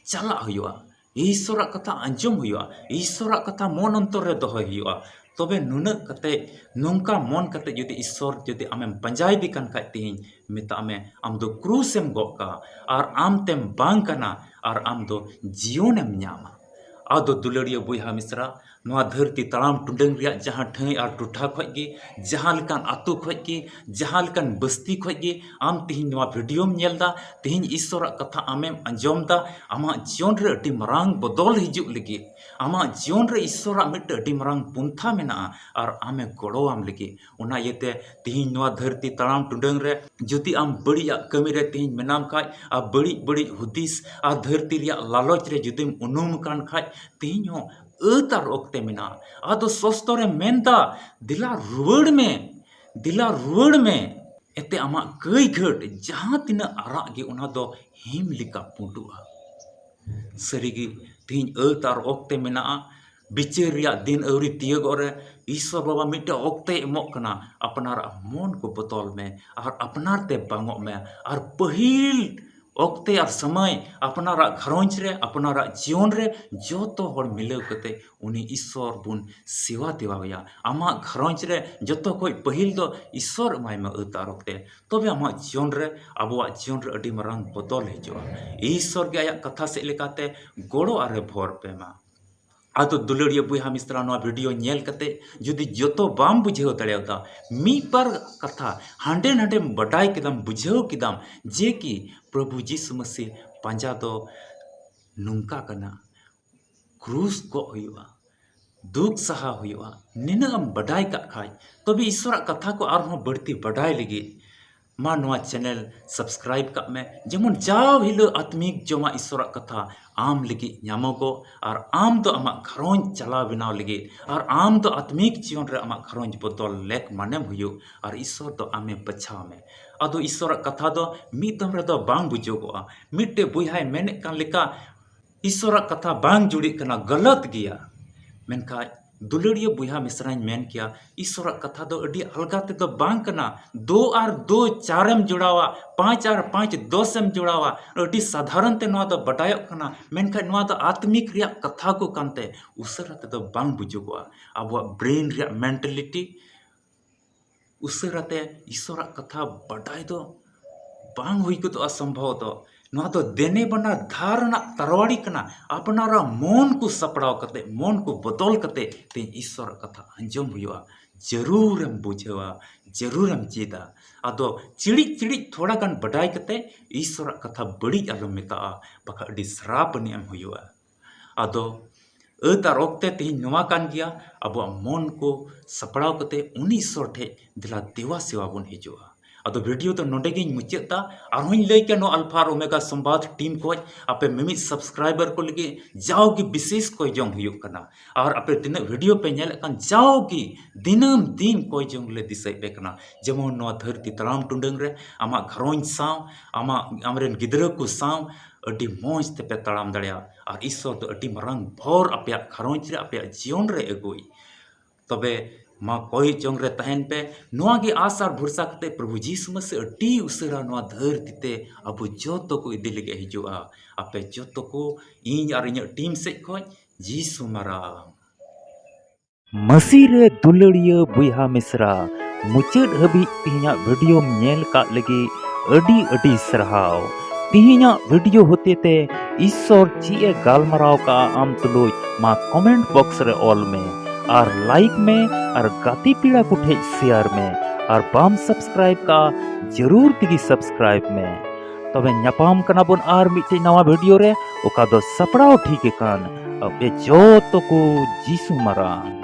ᱪᱟᱞᱟᱜ ᱦᱩᱭᱩᱜᱼᱟ, ᱤᱥᱚᱨᱟᱜ ᱠᱟᱛᱷᱟ ᱟᱸᱡᱚᱢ ᱦᱩᱭᱩᱜᱼᱟ, ᱤᱥᱚᱨᱟᱜ ᱠᱟᱛᱷᱟ ᱢᱚᱱ ᱚᱱᱛᱚᱨ ᱨᱮ ᱫᱚᱦᱚᱭ ᱦᱩᱭᱩᱜᱼᱟ᱾ ᱛᱚᱵᱮ ᱱᱩᱱᱟᱹᱜ ᱠᱟᱛᱮ, ᱱᱚᱝᱠᱟ ᱢᱚᱱ ᱠᱟᱛᱮ ᱡᱩᱫᱤ ᱤᱥᱚᱨ ᱡᱩᱫᱤ ᱟᱢᱮᱢ ᱯᱟᱸᱡᱟᱭᱮᱫᱮ ᱠᱟᱱ ᱠᱷᱟᱡ, ᱛᱮᱦᱮᱧ ᱢᱮᱛᱟᱜ ᱢᱮ, ᱟᱢ ᱫᱚ ᱠᱨᱩᱥ ᱮᱢ ᱜᱚᱜ ᱠᱟᱜᱼᱟ ᱟᱨ ᱟᱢ ᱛᱮᱢ ᱵᱟᱝ ᱠᱟᱱᱟ, ᱟᱨ ᱟᱢ ᱫᱚ ᱡᱤᱭᱚᱱᱮᱢ ᱧᱟᱢᱟ᱾ ᱟᱫᱚ ᱫᱩᱞᱟᱹᱲᱤᱭᱟᱹ ᱵᱚᱭᱦᱟ ᱢᱤᱥᱨᱟ, ᱱᱚᱣᱟ ᱫᱷᱟᱹᱨᱛᱤ ᱛᱟᱲᱟᱢ ᱴᱩᱰᱟᱹᱝ ᱨᱮᱭᱟᱜ ᱡᱟᱦᱟᱸ ᱴᱷᱟᱹᱭ ᱟᱨ ᱴᱚᱴᱷᱟ ᱠᱷᱚᱡ ᱜᱮ, ᱡᱟᱦᱟᱸ ᱞᱮᱠᱟᱱ ᱟᱛᱳ ᱠᱷᱚᱡ ᱜᱮ, ᱡᱟᱦᱟᱸ ᱞᱮᱠᱟᱱ ᱵᱟᱥᱛᱤ ᱠᱷᱚᱡ ᱜᱮ ᱟᱢ ᱛᱤᱦᱤᱧ ᱱᱚᱣᱟ ᱵᱷᱤᱰᱤᱭᱳᱢ ᱧᱮᱞ ᱫᱟ, ᱛᱤᱦᱤᱧ ᱤᱥᱥᱚᱨᱟᱜ ᱠᱟᱛᱷᱟ ᱟᱢᱮᱢ ᱟᱸᱡᱚᱢ ᱫᱟ, ᱟᱢᱟᱜ ᱡᱤᱭᱚᱱ ᱨᱮ ᱟᱹᱰᱤ ᱢᱟᱨᱟᱝ ᱵᱚᱫᱚᱞ ᱦᱤᱡᱩᱜ ᱞᱟᱹᱜᱤᱫ, ᱟᱢᱟᱜ ᱡᱤᱭᱚᱱ ᱨᱮ ᱤᱥᱥᱚᱨᱟᱜ ᱢᱤᱫᱴᱮᱱ ᱟᱹᱰᱤ ᱢᱟᱨᱟᱝ ᱯᱚᱱᱛᱷᱟ ᱢᱮᱱᱟᱜᱼᱟ ᱟᱨ ᱟᱢᱮ ᱜᱚᱲᱚᱣᱟᱢ ᱞᱟᱹᱜᱤᱫ᱾ ᱚᱱᱟ ᱤᱭᱟᱹᱛᱮ ᱛᱤᱦᱤᱧ ᱱᱚᱣᱟ ᱫᱷᱟᱹᱨᱛᱤ ᱛᱟᱲᱟᱢ ᱴᱩᱰᱟᱹᱝ ᱨᱮ ᱡᱩᱫᱤ ᱟᱢ ᱵᱟᱹᱲᱤᱡᱟᱜ ᱠᱟᱹᱢᱤ ᱨᱮ ᱛᱤᱦᱤᱧ ᱢᱮᱱᱟᱢ ᱠᱷᱟᱡ, ᱟᱨ ᱵᱟᱹᱲᱤᱡ ᱵᱟᱹᱲᱤᱡ ᱦᱩᱫᱤᱥ ᱟᱨ ᱫᱷᱟᱹᱨᱛᱤ ᱨᱮᱭᱟᱜ ᱞᱟᱞᱚᱪ ᱨᱮ ᱡᱩᱫᱤᱢ ᱩᱱᱩᱢ ᱟᱠᱟᱱ ᱠᱷᱟᱡ, ᱛᱤᱦᱤᱧ ᱦᱚᱸ ᱟᱹᱛ ᱟᱨ ᱚᱠᱛᱮ ᱢᱮᱱᱟᱜᱼᱟ᱾ ᱟᱫᱚ ᱥᱚᱥᱛᱚᱨᱮ ᱢᱮᱱᱫᱟ, ᱫᱮᱞᱟ ᱨᱩᱣᱟᱹᱲ ᱢᱮ, ᱫᱮᱞᱟ ᱨᱩᱣᱟᱹᱲ ᱢᱮ᱾ ᱮᱛᱮ ᱟᱢᱟᱜ ᱠᱟᱹᱭ ᱜᱷᱟᱹᱴ ᱡᱟᱦᱟᱸ ᱛᱤᱱᱟᱹᱜ ᱟᱨᱟᱜ ᱜᱮ, ᱚᱱᱟ ᱫᱚ ᱦᱤᱢ ᱞᱮᱠᱟ ᱯᱩᱸᱰᱩᱜᱼᱟ᱾ ᱥᱟᱹᱨᱤᱜᱮ, ᱛᱤᱦᱤᱧ ᱟᱹᱛ ᱟᱨ ᱚᱠᱛᱮ ᱢᱮᱱᱟᱜᱼᱟ᱾ ᱵᱤᱪᱟᱹᱨ ᱨᱮᱭᱟᱜ ᱫᱤᱱ ᱟᱹᱣᱨᱤ ᱛᱤᱭᱟᱹᱜᱚᱜ ᱨᱮ ᱤᱥᱥᱚᱨ ᱵᱟᱵᱟ ᱢᱤᱫᱴᱮᱡ ᱚᱠᱛᱮᱭ ᱮᱢᱚᱜ ᱠᱟᱱᱟ᱾ ᱟᱯᱱᱟᱨᱟᱜ ᱢᱚᱱ ᱠᱚ ᱵᱚᱫᱚᱞ ᱢᱮ ᱟᱨ ᱟᱯᱱᱟᱨ ᱛᱮ ᱵᱟᱝᱚᱜ ᱢᱮ᱾ ᱟᱨ ᱯᱟᱹᱦᱤᱞ ᱚᱠᱛᱮ ᱟᱨ ᱥᱚᱢᱚᱭ ᱟᱯᱱᱟᱨᱟᱜ ᱜᱷᱟᱨᱚᱸᱡᱽ ᱨᱮ, ᱟᱯᱱᱟᱨᱟᱜ ᱡᱤᱭᱚᱱ ᱨᱮ ᱡᱚᱛᱚ ᱦᱚᱲ ᱢᱤᱞᱟᱹᱣ ᱠᱟᱛᱮ ᱩᱱᱤ ᱤᱥᱥᱚᱨ ᱵᱚᱱ ᱥᱮᱵᱟ ᱫᱮᱵᱟᱣᱟᱭᱟ᱾ ᱟᱢᱟᱜ ᱜᱷᱟᱨᱚᱸᱡᱽ ᱨᱮ ᱡᱚᱛᱚ ᱠᱷᱚᱡ ᱯᱟᱹᱦᱤᱞ ᱫᱚ ᱤᱥᱥᱚᱨ ᱮᱢᱟᱭ ᱢᱮ ᱟᱹᱛ ᱟᱨ ᱚᱠᱛᱮ᱾ ᱛᱚᱵᱮ ᱟᱢᱟᱜ ᱡᱤᱭᱚᱱ ᱨᱮ, ᱟᱵᱚᱣᱟᱜ ᱡᱤᱭᱚᱱ ᱨᱮ ᱟᱹᱰᱤ ᱢᱟᱨᱟᱝ ᱵᱚᱫᱚᱞ ᱦᱤᱡᱩᱜᱼᱟ᱾ ᱤᱥᱥᱚᱨ ᱜᱮ ᱟᱭᱟᱜ ᱠᱟᱛᱷᱟ ᱥᱮᱫ ᱞᱮᱠᱟᱛᱮ ᱜᱚᱲᱚ ᱟᱨᱮ ᱵᱷᱚᱨ ᱯᱮ ᱢᱟ᱾ ᱟᱫᱚ ᱫᱩᱞᱟᱹᱲᱤᱭᱟᱹ ᱵᱚᱭᱦᱟ ᱢᱤᱥᱨᱟ, ᱱᱚᱣᱟ ᱵᱷᱤᱰᱤᱭᱳ ᱧᱮᱞ ᱠᱟᱛᱮ ᱡᱩᱫᱤ ᱡᱚᱛᱚ ᱵᱟᱢ ᱵᱩᱡᱷᱟᱹᱣ ᱫᱟᱲᱮᱭᱟᱫᱟ, ᱢᱤᱫ ᱵᱟᱨ ᱠᱟᱛᱷᱟ ᱦᱟᱸᱰᱮ ᱱᱟᱰᱮᱢ ᱵᱟᱰᱟᱭ ᱠᱮᱫᱟᱢ, ᱵᱩᱡᱷᱟᱹᱣ ᱠᱮᱫᱟᱢ ᱡᱮ ᱠᱤ ᱯᱨᱚᱵᱷᱩ ᱡᱤᱥᱩ ᱢᱟᱹᱥᱤ ᱯᱟᱸᱡᱟ ᱫᱚ ᱱᱚᱝᱠᱟ ᱠᱟᱱᱟ, ᱠᱨᱩᱥ ᱜᱚᱜ ᱦᱩᱭᱩᱜᱼᱟ, ᱫᱩᱠ ᱥᱟᱦᱟᱣ ᱦᱩᱭᱩᱜᱼᱟ, ᱱᱤᱱᱟᱹᱜ ᱮᱢ ᱵᱟᱰᱟᱭ ᱠᱟᱜ ᱠᱷᱟᱡ, ᱛᱚᱵᱮ ᱤᱥᱥᱚᱨᱟᱜ ᱠᱟᱛᱷᱟ ᱠᱚ ᱟᱨᱦᱚᱸ ᱵᱟᱹᱲᱛᱤ ᱵᱟᱰᱟᱭ ᱞᱟᱹᱜᱤᱫ ᱢᱟ ᱱᱚᱣᱟ ᱪᱮᱱᱮᱞ ᱥᱟᱵᱥᱠᱨᱟᱭᱤᱵ ᱠᱟᱜ ᱢᱮ, ᱡᱮᱢᱚᱱ ᱡᱟᱣ ᱦᱤᱞᱳᱜ ᱟᱛᱢᱤᱠ ᱡᱚᱢᱟᱜ ᱤᱥᱥᱚᱨᱟᱜ ᱠᱟᱛᱷᱟ ᱟᱢ ᱞᱟᱹᱜᱤᱫ ᱧᱟᱢᱚᱜᱚᱜ ᱟᱨ ᱟᱢ ᱫᱚ ᱟᱢᱟᱜ ᱜᱷᱟᱨᱚᱸᱡᱽ ᱪᱟᱞᱟᱣ ᱵᱮᱱᱟᱣ ᱞᱟᱹᱜᱤᱫ ᱟᱨ ᱟᱢ ᱫᱚ ᱟᱛᱢᱤᱠ ᱡᱤᱭᱚᱱ ᱨᱮ ᱟᱢᱟᱜ ᱜᱷᱟᱨᱚᱸᱡᱽ ᱵᱚᱫᱚᱞ ᱞᱮᱠ ᱢᱟᱱᱮᱢ ᱦᱩᱭᱩᱜ ᱟᱨ ᱤᱥᱥᱚᱨ ᱫᱚ ᱟᱢᱮ ᱵᱟᱪᱷᱟᱣ ᱢᱮ᱾ ᱟᱫᱚ ᱤᱥᱥᱚᱨᱟᱜ ᱠᱟᱛᱷᱟ ᱫᱚ ᱢᱤᱫ ᱫᱚᱢ ᱨᱮᱫᱚ ᱵᱟᱝ ᱵᱩᱡᱷᱟᱹᱜᱚᱜᱼᱟ᱾ ᱢᱤᱫᱴᱮᱡ ᱵᱚᱭᱦᱟᱭ ᱢᱮᱱᱮᱫ ᱠᱟᱱ ᱞᱮᱠᱟ, ᱤᱥᱥᱚᱨᱟᱜ ᱠᱟᱛᱷᱟ ᱵᱟᱝ ᱡᱩᱲᱤᱜ ᱠᱟᱱᱟ, ᱜᱟᱞᱟᱛ ᱜᱮᱭᱟ᱾ ᱢᱮᱱᱠᱷᱟᱡ ᱫᱩᱞᱟᱹᱲᱤᱭᱟᱹ ᱵᱚᱭᱦᱟ ᱢᱤᱥᱨᱟᱧ ᱢᱮᱱ ᱠᱮᱭᱟ, ᱤᱥᱥᱚᱨᱟᱜ ᱠᱟᱛᱷᱟ ᱫᱚ ᱟᱹᱰᱤ ᱟᱞᱜᱟ ᱛᱮᱫᱚ ᱵᱟᱝ ᱠᱟᱱᱟ᱾ ᱫᱳ ᱟᱨ ᱫᱳ ᱪᱟᱨᱮᱢ ᱡᱚᱲᱟᱣᱟ, ᱯᱟᱸᱪ ᱟᱨ ᱯᱟᱸᱪ ᱫᱚᱥᱮᱢ ᱡᱚᱲᱟᱣᱟ, ᱟᱹᱰᱤ ᱥᱟᱫᱷᱟᱨᱚᱱ ᱛᱮ ᱱᱚᱣᱟ ᱫᱚ ᱵᱟᱰᱟᱭᱚᱜ ᱠᱟᱱᱟ᱾ ᱢᱮᱱᱠᱷᱟᱡ ᱱᱚᱣᱟ ᱫᱚ ᱟᱛᱢᱤᱠ ᱨᱮᱭᱟᱜ ᱠᱟᱛᱷᱟ ᱠᱚ ᱠᱟᱱᱛᱮ ᱩᱥᱟᱹᱨᱟ ᱛᱮᱫᱚ ᱵᱟᱝ ᱵᱩᱡᱩᱜᱚᱜᱼᱟ᱾ ᱟᱵᱚᱣᱟᱜ ᱵᱨᱮᱱ ᱨᱮᱭᱟᱜ ᱢᱮᱱᱴᱟᱞᱤᱴᱤ ᱩᱥᱟᱹᱨᱟ ᱛᱮ ᱤᱥᱥᱚᱨᱟᱜ ᱠᱟᱛᱷᱟ ᱵᱟᱰᱟᱭ ᱫᱚ ᱵᱟᱝ ᱦᱩᱭ ᱜᱚᱫᱚᱜᱼᱟ ᱥᱚᱢᱵᱷᱚᱵᱚᱛᱚ᱾ ᱱᱚᱣᱟ ᱫᱚ ᱫᱮᱱᱮ ᱵᱟᱱᱟᱨ ᱫᱷᱟᱨ ᱨᱮᱱᱟᱜ ᱛᱟᱨᱣᱟᱲᱤ ᱠᱟᱱᱟ᱾ ᱟᱯᱱᱟᱨᱟᱜ ᱢᱚᱱ ᱠᱚ ᱥᱟᱯᱲᱟᱣ ᱠᱟᱛᱮ, ᱢᱚᱱ ᱠᱚ ᱵᱚᱫᱚᱞ ᱠᱟᱛᱮ ᱛᱮᱦᱮᱧ ᱤᱥᱥᱚᱨᱟᱜ ᱠᱟᱛᱷᱟ ᱟᱸᱡᱚᱢ ᱦᱩᱭᱩᱜᱼᱟ᱾ ᱡᱟᱹᱨᱩᱲᱮᱢ ᱵᱩᱡᱷᱟᱹᱣᱟ, ᱡᱟᱹᱨᱩᱲᱮᱢ ᱪᱮᱫᱟ᱾ ᱟᱫᱚ ᱪᱤᱲᱤᱡ ᱪᱤᱲᱤᱡ ᱛᱷᱚᱲᱟ ᱜᱟᱱ ᱵᱟᱰᱟᱭ ᱠᱟᱛᱮ ᱤᱥᱥᱚᱨᱟᱜ ᱠᱟᱛᱷᱟ ᱵᱟᱹᱲᱤᱡ ᱟᱞᱚᱢ ᱢᱮᱛᱟᱜᱼᱟ, ᱵᱟᱠᱷᱟᱡ ᱟᱹᱰᱤ ᱥᱨᱟᱯ ᱟᱹᱱᱤᱡ ᱮᱢ ᱦᱩᱭᱩᱜᱼᱟ᱾ ᱟᱫᱚ ᱟᱹᱛ ᱟᱨ ᱚᱠᱛᱮ ᱛᱮᱦᱮᱧ ᱱᱚᱣᱟ ᱠᱟᱱ ᱜᱮᱭᱟ, ᱟᱵᱚᱣᱟᱜ ᱢᱚᱱ ᱠᱚ ᱥᱟᱯᱲᱟᱣ ᱠᱟᱛᱮ ᱩᱱᱤ ᱤᱥᱥᱚᱨ ᱴᱷᱮᱡ ᱫᱮᱞᱟ ᱫᱮᱣᱟ ᱥᱮᱣᱟ ᱵᱚᱱ ᱦᱤᱡᱩᱜᱼᱟ᱾ ᱟᱫᱚ ᱵᱷᱤᱰᱤᱭᱳ ᱫᱚ ᱱᱚᱰᱮ ᱜᱤᱧ ᱢᱩᱪᱟᱹᱫ ᱫᱟ᱾ ᱟᱨᱦᱚᱸᱧ ᱞᱟᱹᱭ ᱠᱮᱭᱟ, ᱱᱚᱣᱟ ᱟᱞᱯᱷᱟ ᱟᱨ ᱳᱢᱮᱜᱟ ᱥᱚᱢᱵᱟᱫ ᱴᱤᱢ ᱠᱷᱚᱡ ᱟᱯᱮ ᱢᱤᱢᱤᱫ ᱥᱟᱵᱥᱠᱨᱟᱭᱵᱟᱨ ᱠᱚ ᱞᱟᱹᱜᱤᱫ ᱡᱟᱣᱜᱮ ᱵᱤᱥᱮᱥ ᱠᱚᱭ ᱡᱚᱝ ᱦᱩᱭᱩᱜ ᱠᱟᱱᱟ᱾ ᱟᱨ ᱟᱯᱮ ᱛᱤᱱᱟᱹᱜ ᱵᱷᱤᱰᱤᱭᱳ ᱯᱮ ᱧᱮᱞᱮᱫ ᱠᱟᱱ, ᱡᱟᱣᱜᱮ ᱫᱤᱱᱟᱹᱢ ᱫᱤᱱ ᱠᱚᱭ ᱡᱚᱝ ᱞᱮ ᱫᱤᱥᱟᱹᱭᱮᱫ ᱯᱮ ᱠᱟᱱᱟ᱾ ᱡᱮᱢᱚᱱ ᱱᱚᱣᱟ ᱫᱷᱟᱹᱨᱛᱤ ᱛᱟᱲᱟᱢ ᱴᱩᱰᱟᱹᱝ ᱨᱮ ᱟᱢᱟᱜ ᱜᱷᱟᱨᱚᱸᱡᱽ ᱥᱟᱶ, ᱟᱢᱟᱜ, ᱟᱢᱨᱮᱱ ᱜᱤᱫᱽᱨᱟᱹ ᱠᱚ ᱥᱟᱶ ᱟᱹᱰᱤ ᱢᱚᱡᱽ ᱛᱮᱯᱮ ᱛᱟᱲᱟᱢ ᱫᱟᱲᱮᱭᱟᱜᱼᱟ᱾ ᱟᱨ ᱤᱥᱥᱚᱨ ᱫᱚ ᱟᱹᱰᱤ ᱢᱟᱨᱟᱝ ᱵᱷᱚᱨ ᱟᱯᱮᱭᱟᱜ ᱜᱷᱟᱨᱚᱸᱡᱽ ᱨᱮ, ᱟᱯᱮᱭᱟᱜ ᱡᱤᱭᱚᱱ ᱨᱮ ᱟᱹᱜᱩᱭ᱾ ᱛᱚᱵᱮ ᱢᱟ ᱠᱚᱭ ᱡᱚᱝ ᱨᱮ ᱛᱟᱦᱮᱱ ᱯᱮ᱾ ᱱᱚᱣᱟ ᱜᱮ ᱟᱥ ᱟᱨ ᱵᱷᱚᱨᱥᱟ ᱠᱟᱛᱮ ᱯᱨᱚᱵᱷᱩ ᱡᱤᱥᱩ ᱢᱟᱥᱤ ᱟᱹᱰᱤ ᱩᱥᱟᱹᱨᱟ ᱱᱚᱣᱟ ᱫᱷᱟᱹᱨᱛᱤ ᱛᱮ ᱟᱵᱚ ᱡᱚᱛᱚ ᱠᱚ ᱤᱫᱤ ᱞᱟᱹᱜᱤᱫ ᱦᱤᱡᱩᱜᱼᱟ᱾ ᱟᱯᱮ ᱡᱚᱛᱚ ᱠᱚ ᱤᱧ ᱟᱨ ᱤᱧᱟᱹᱜ ᱴᱤᱢ ᱥᱮᱫ ᱠᱷᱚᱡ ᱡᱤᱥᱩ ᱢᱟᱨᱟᱝ᱾ ᱢᱟᱹᱥᱤ ᱨᱮ ᱫᱩᱞᱟᱹᱲᱤᱭᱟᱹ ᱵᱚᱭᱦᱟ ᱢᱤᱥᱨᱟ, ᱢᱩᱪᱟᱹᱫ ᱦᱟᱹᱵᱤᱡ ᱛᱮᱦᱮᱧᱟᱜ ᱵᱷᱤᱰᱤᱭᱳᱢ ᱧᱮᱞ ᱠᱟᱜ ᱞᱟᱹᱜᱤᱫ ᱟᱹᱰᱤ ᱟᱹᱰᱤ ᱥᱟᱨᱦᱟᱣ᱾ ᱛᱮᱦᱮᱧᱟᱜ ᱵᱷᱤᱰᱤᱭᱳ ᱦᱚᱛᱮᱛᱮ ᱤᱥᱥᱚᱨ ᱪᱮᱫ ᱮ ᱜᱟᱞᱢᱟᱨᱟᱣ ᱠᱟᱜᱼᱟ ᱟᱢ ᱛᱩᱞᱩᱡ, ᱢᱟ ᱠᱚᱢᱮᱱᱴ ᱵᱚᱠᱥ ᱨᱮ ᱚᱞ ᱢᱮ ᱟᱨ ᱞᱟᱭᱤᱠ ᱢᱮ ᱟᱨ ᱜᱟᱛᱮ ᱯᱮᱲᱟ ᱠᱚ ᱴᱷᱮᱡ ᱥᱮᱭᱟᱨ ᱢᱮ᱾ ᱟᱨ ᱵᱟᱢ ᱥᱟᱵᱥᱠᱨᱟᱭᱤᱵ ᱠᱟᱜᱼᱟ, ᱡᱟᱹᱨᱩᱲ ᱛᱮᱜᱮ ᱥᱟᱵᱥᱠᱨᱟᱭᱤᱵ ᱢᱮ᱾ ᱛᱚᱵᱮ ᱧᱟᱯᱟᱢ ᱠᱟᱱᱟ ᱵᱚᱱ ᱟᱨ ᱢᱤᱫᱴᱮᱡ ᱱᱟᱣᱟ ᱵᱷᱤᱰᱤᱭᱳ ᱨᱮ, ᱚᱠᱟ ᱫᱚ ᱥᱟᱯᱲᱟᱣ ᱴᱷᱤᱠ ᱟᱠᱟᱱ ᱟᱯᱮ ᱡᱚᱛᱚ ᱠᱚ ᱡᱤᱥᱩ ᱢᱟᱨᱟᱝ᱾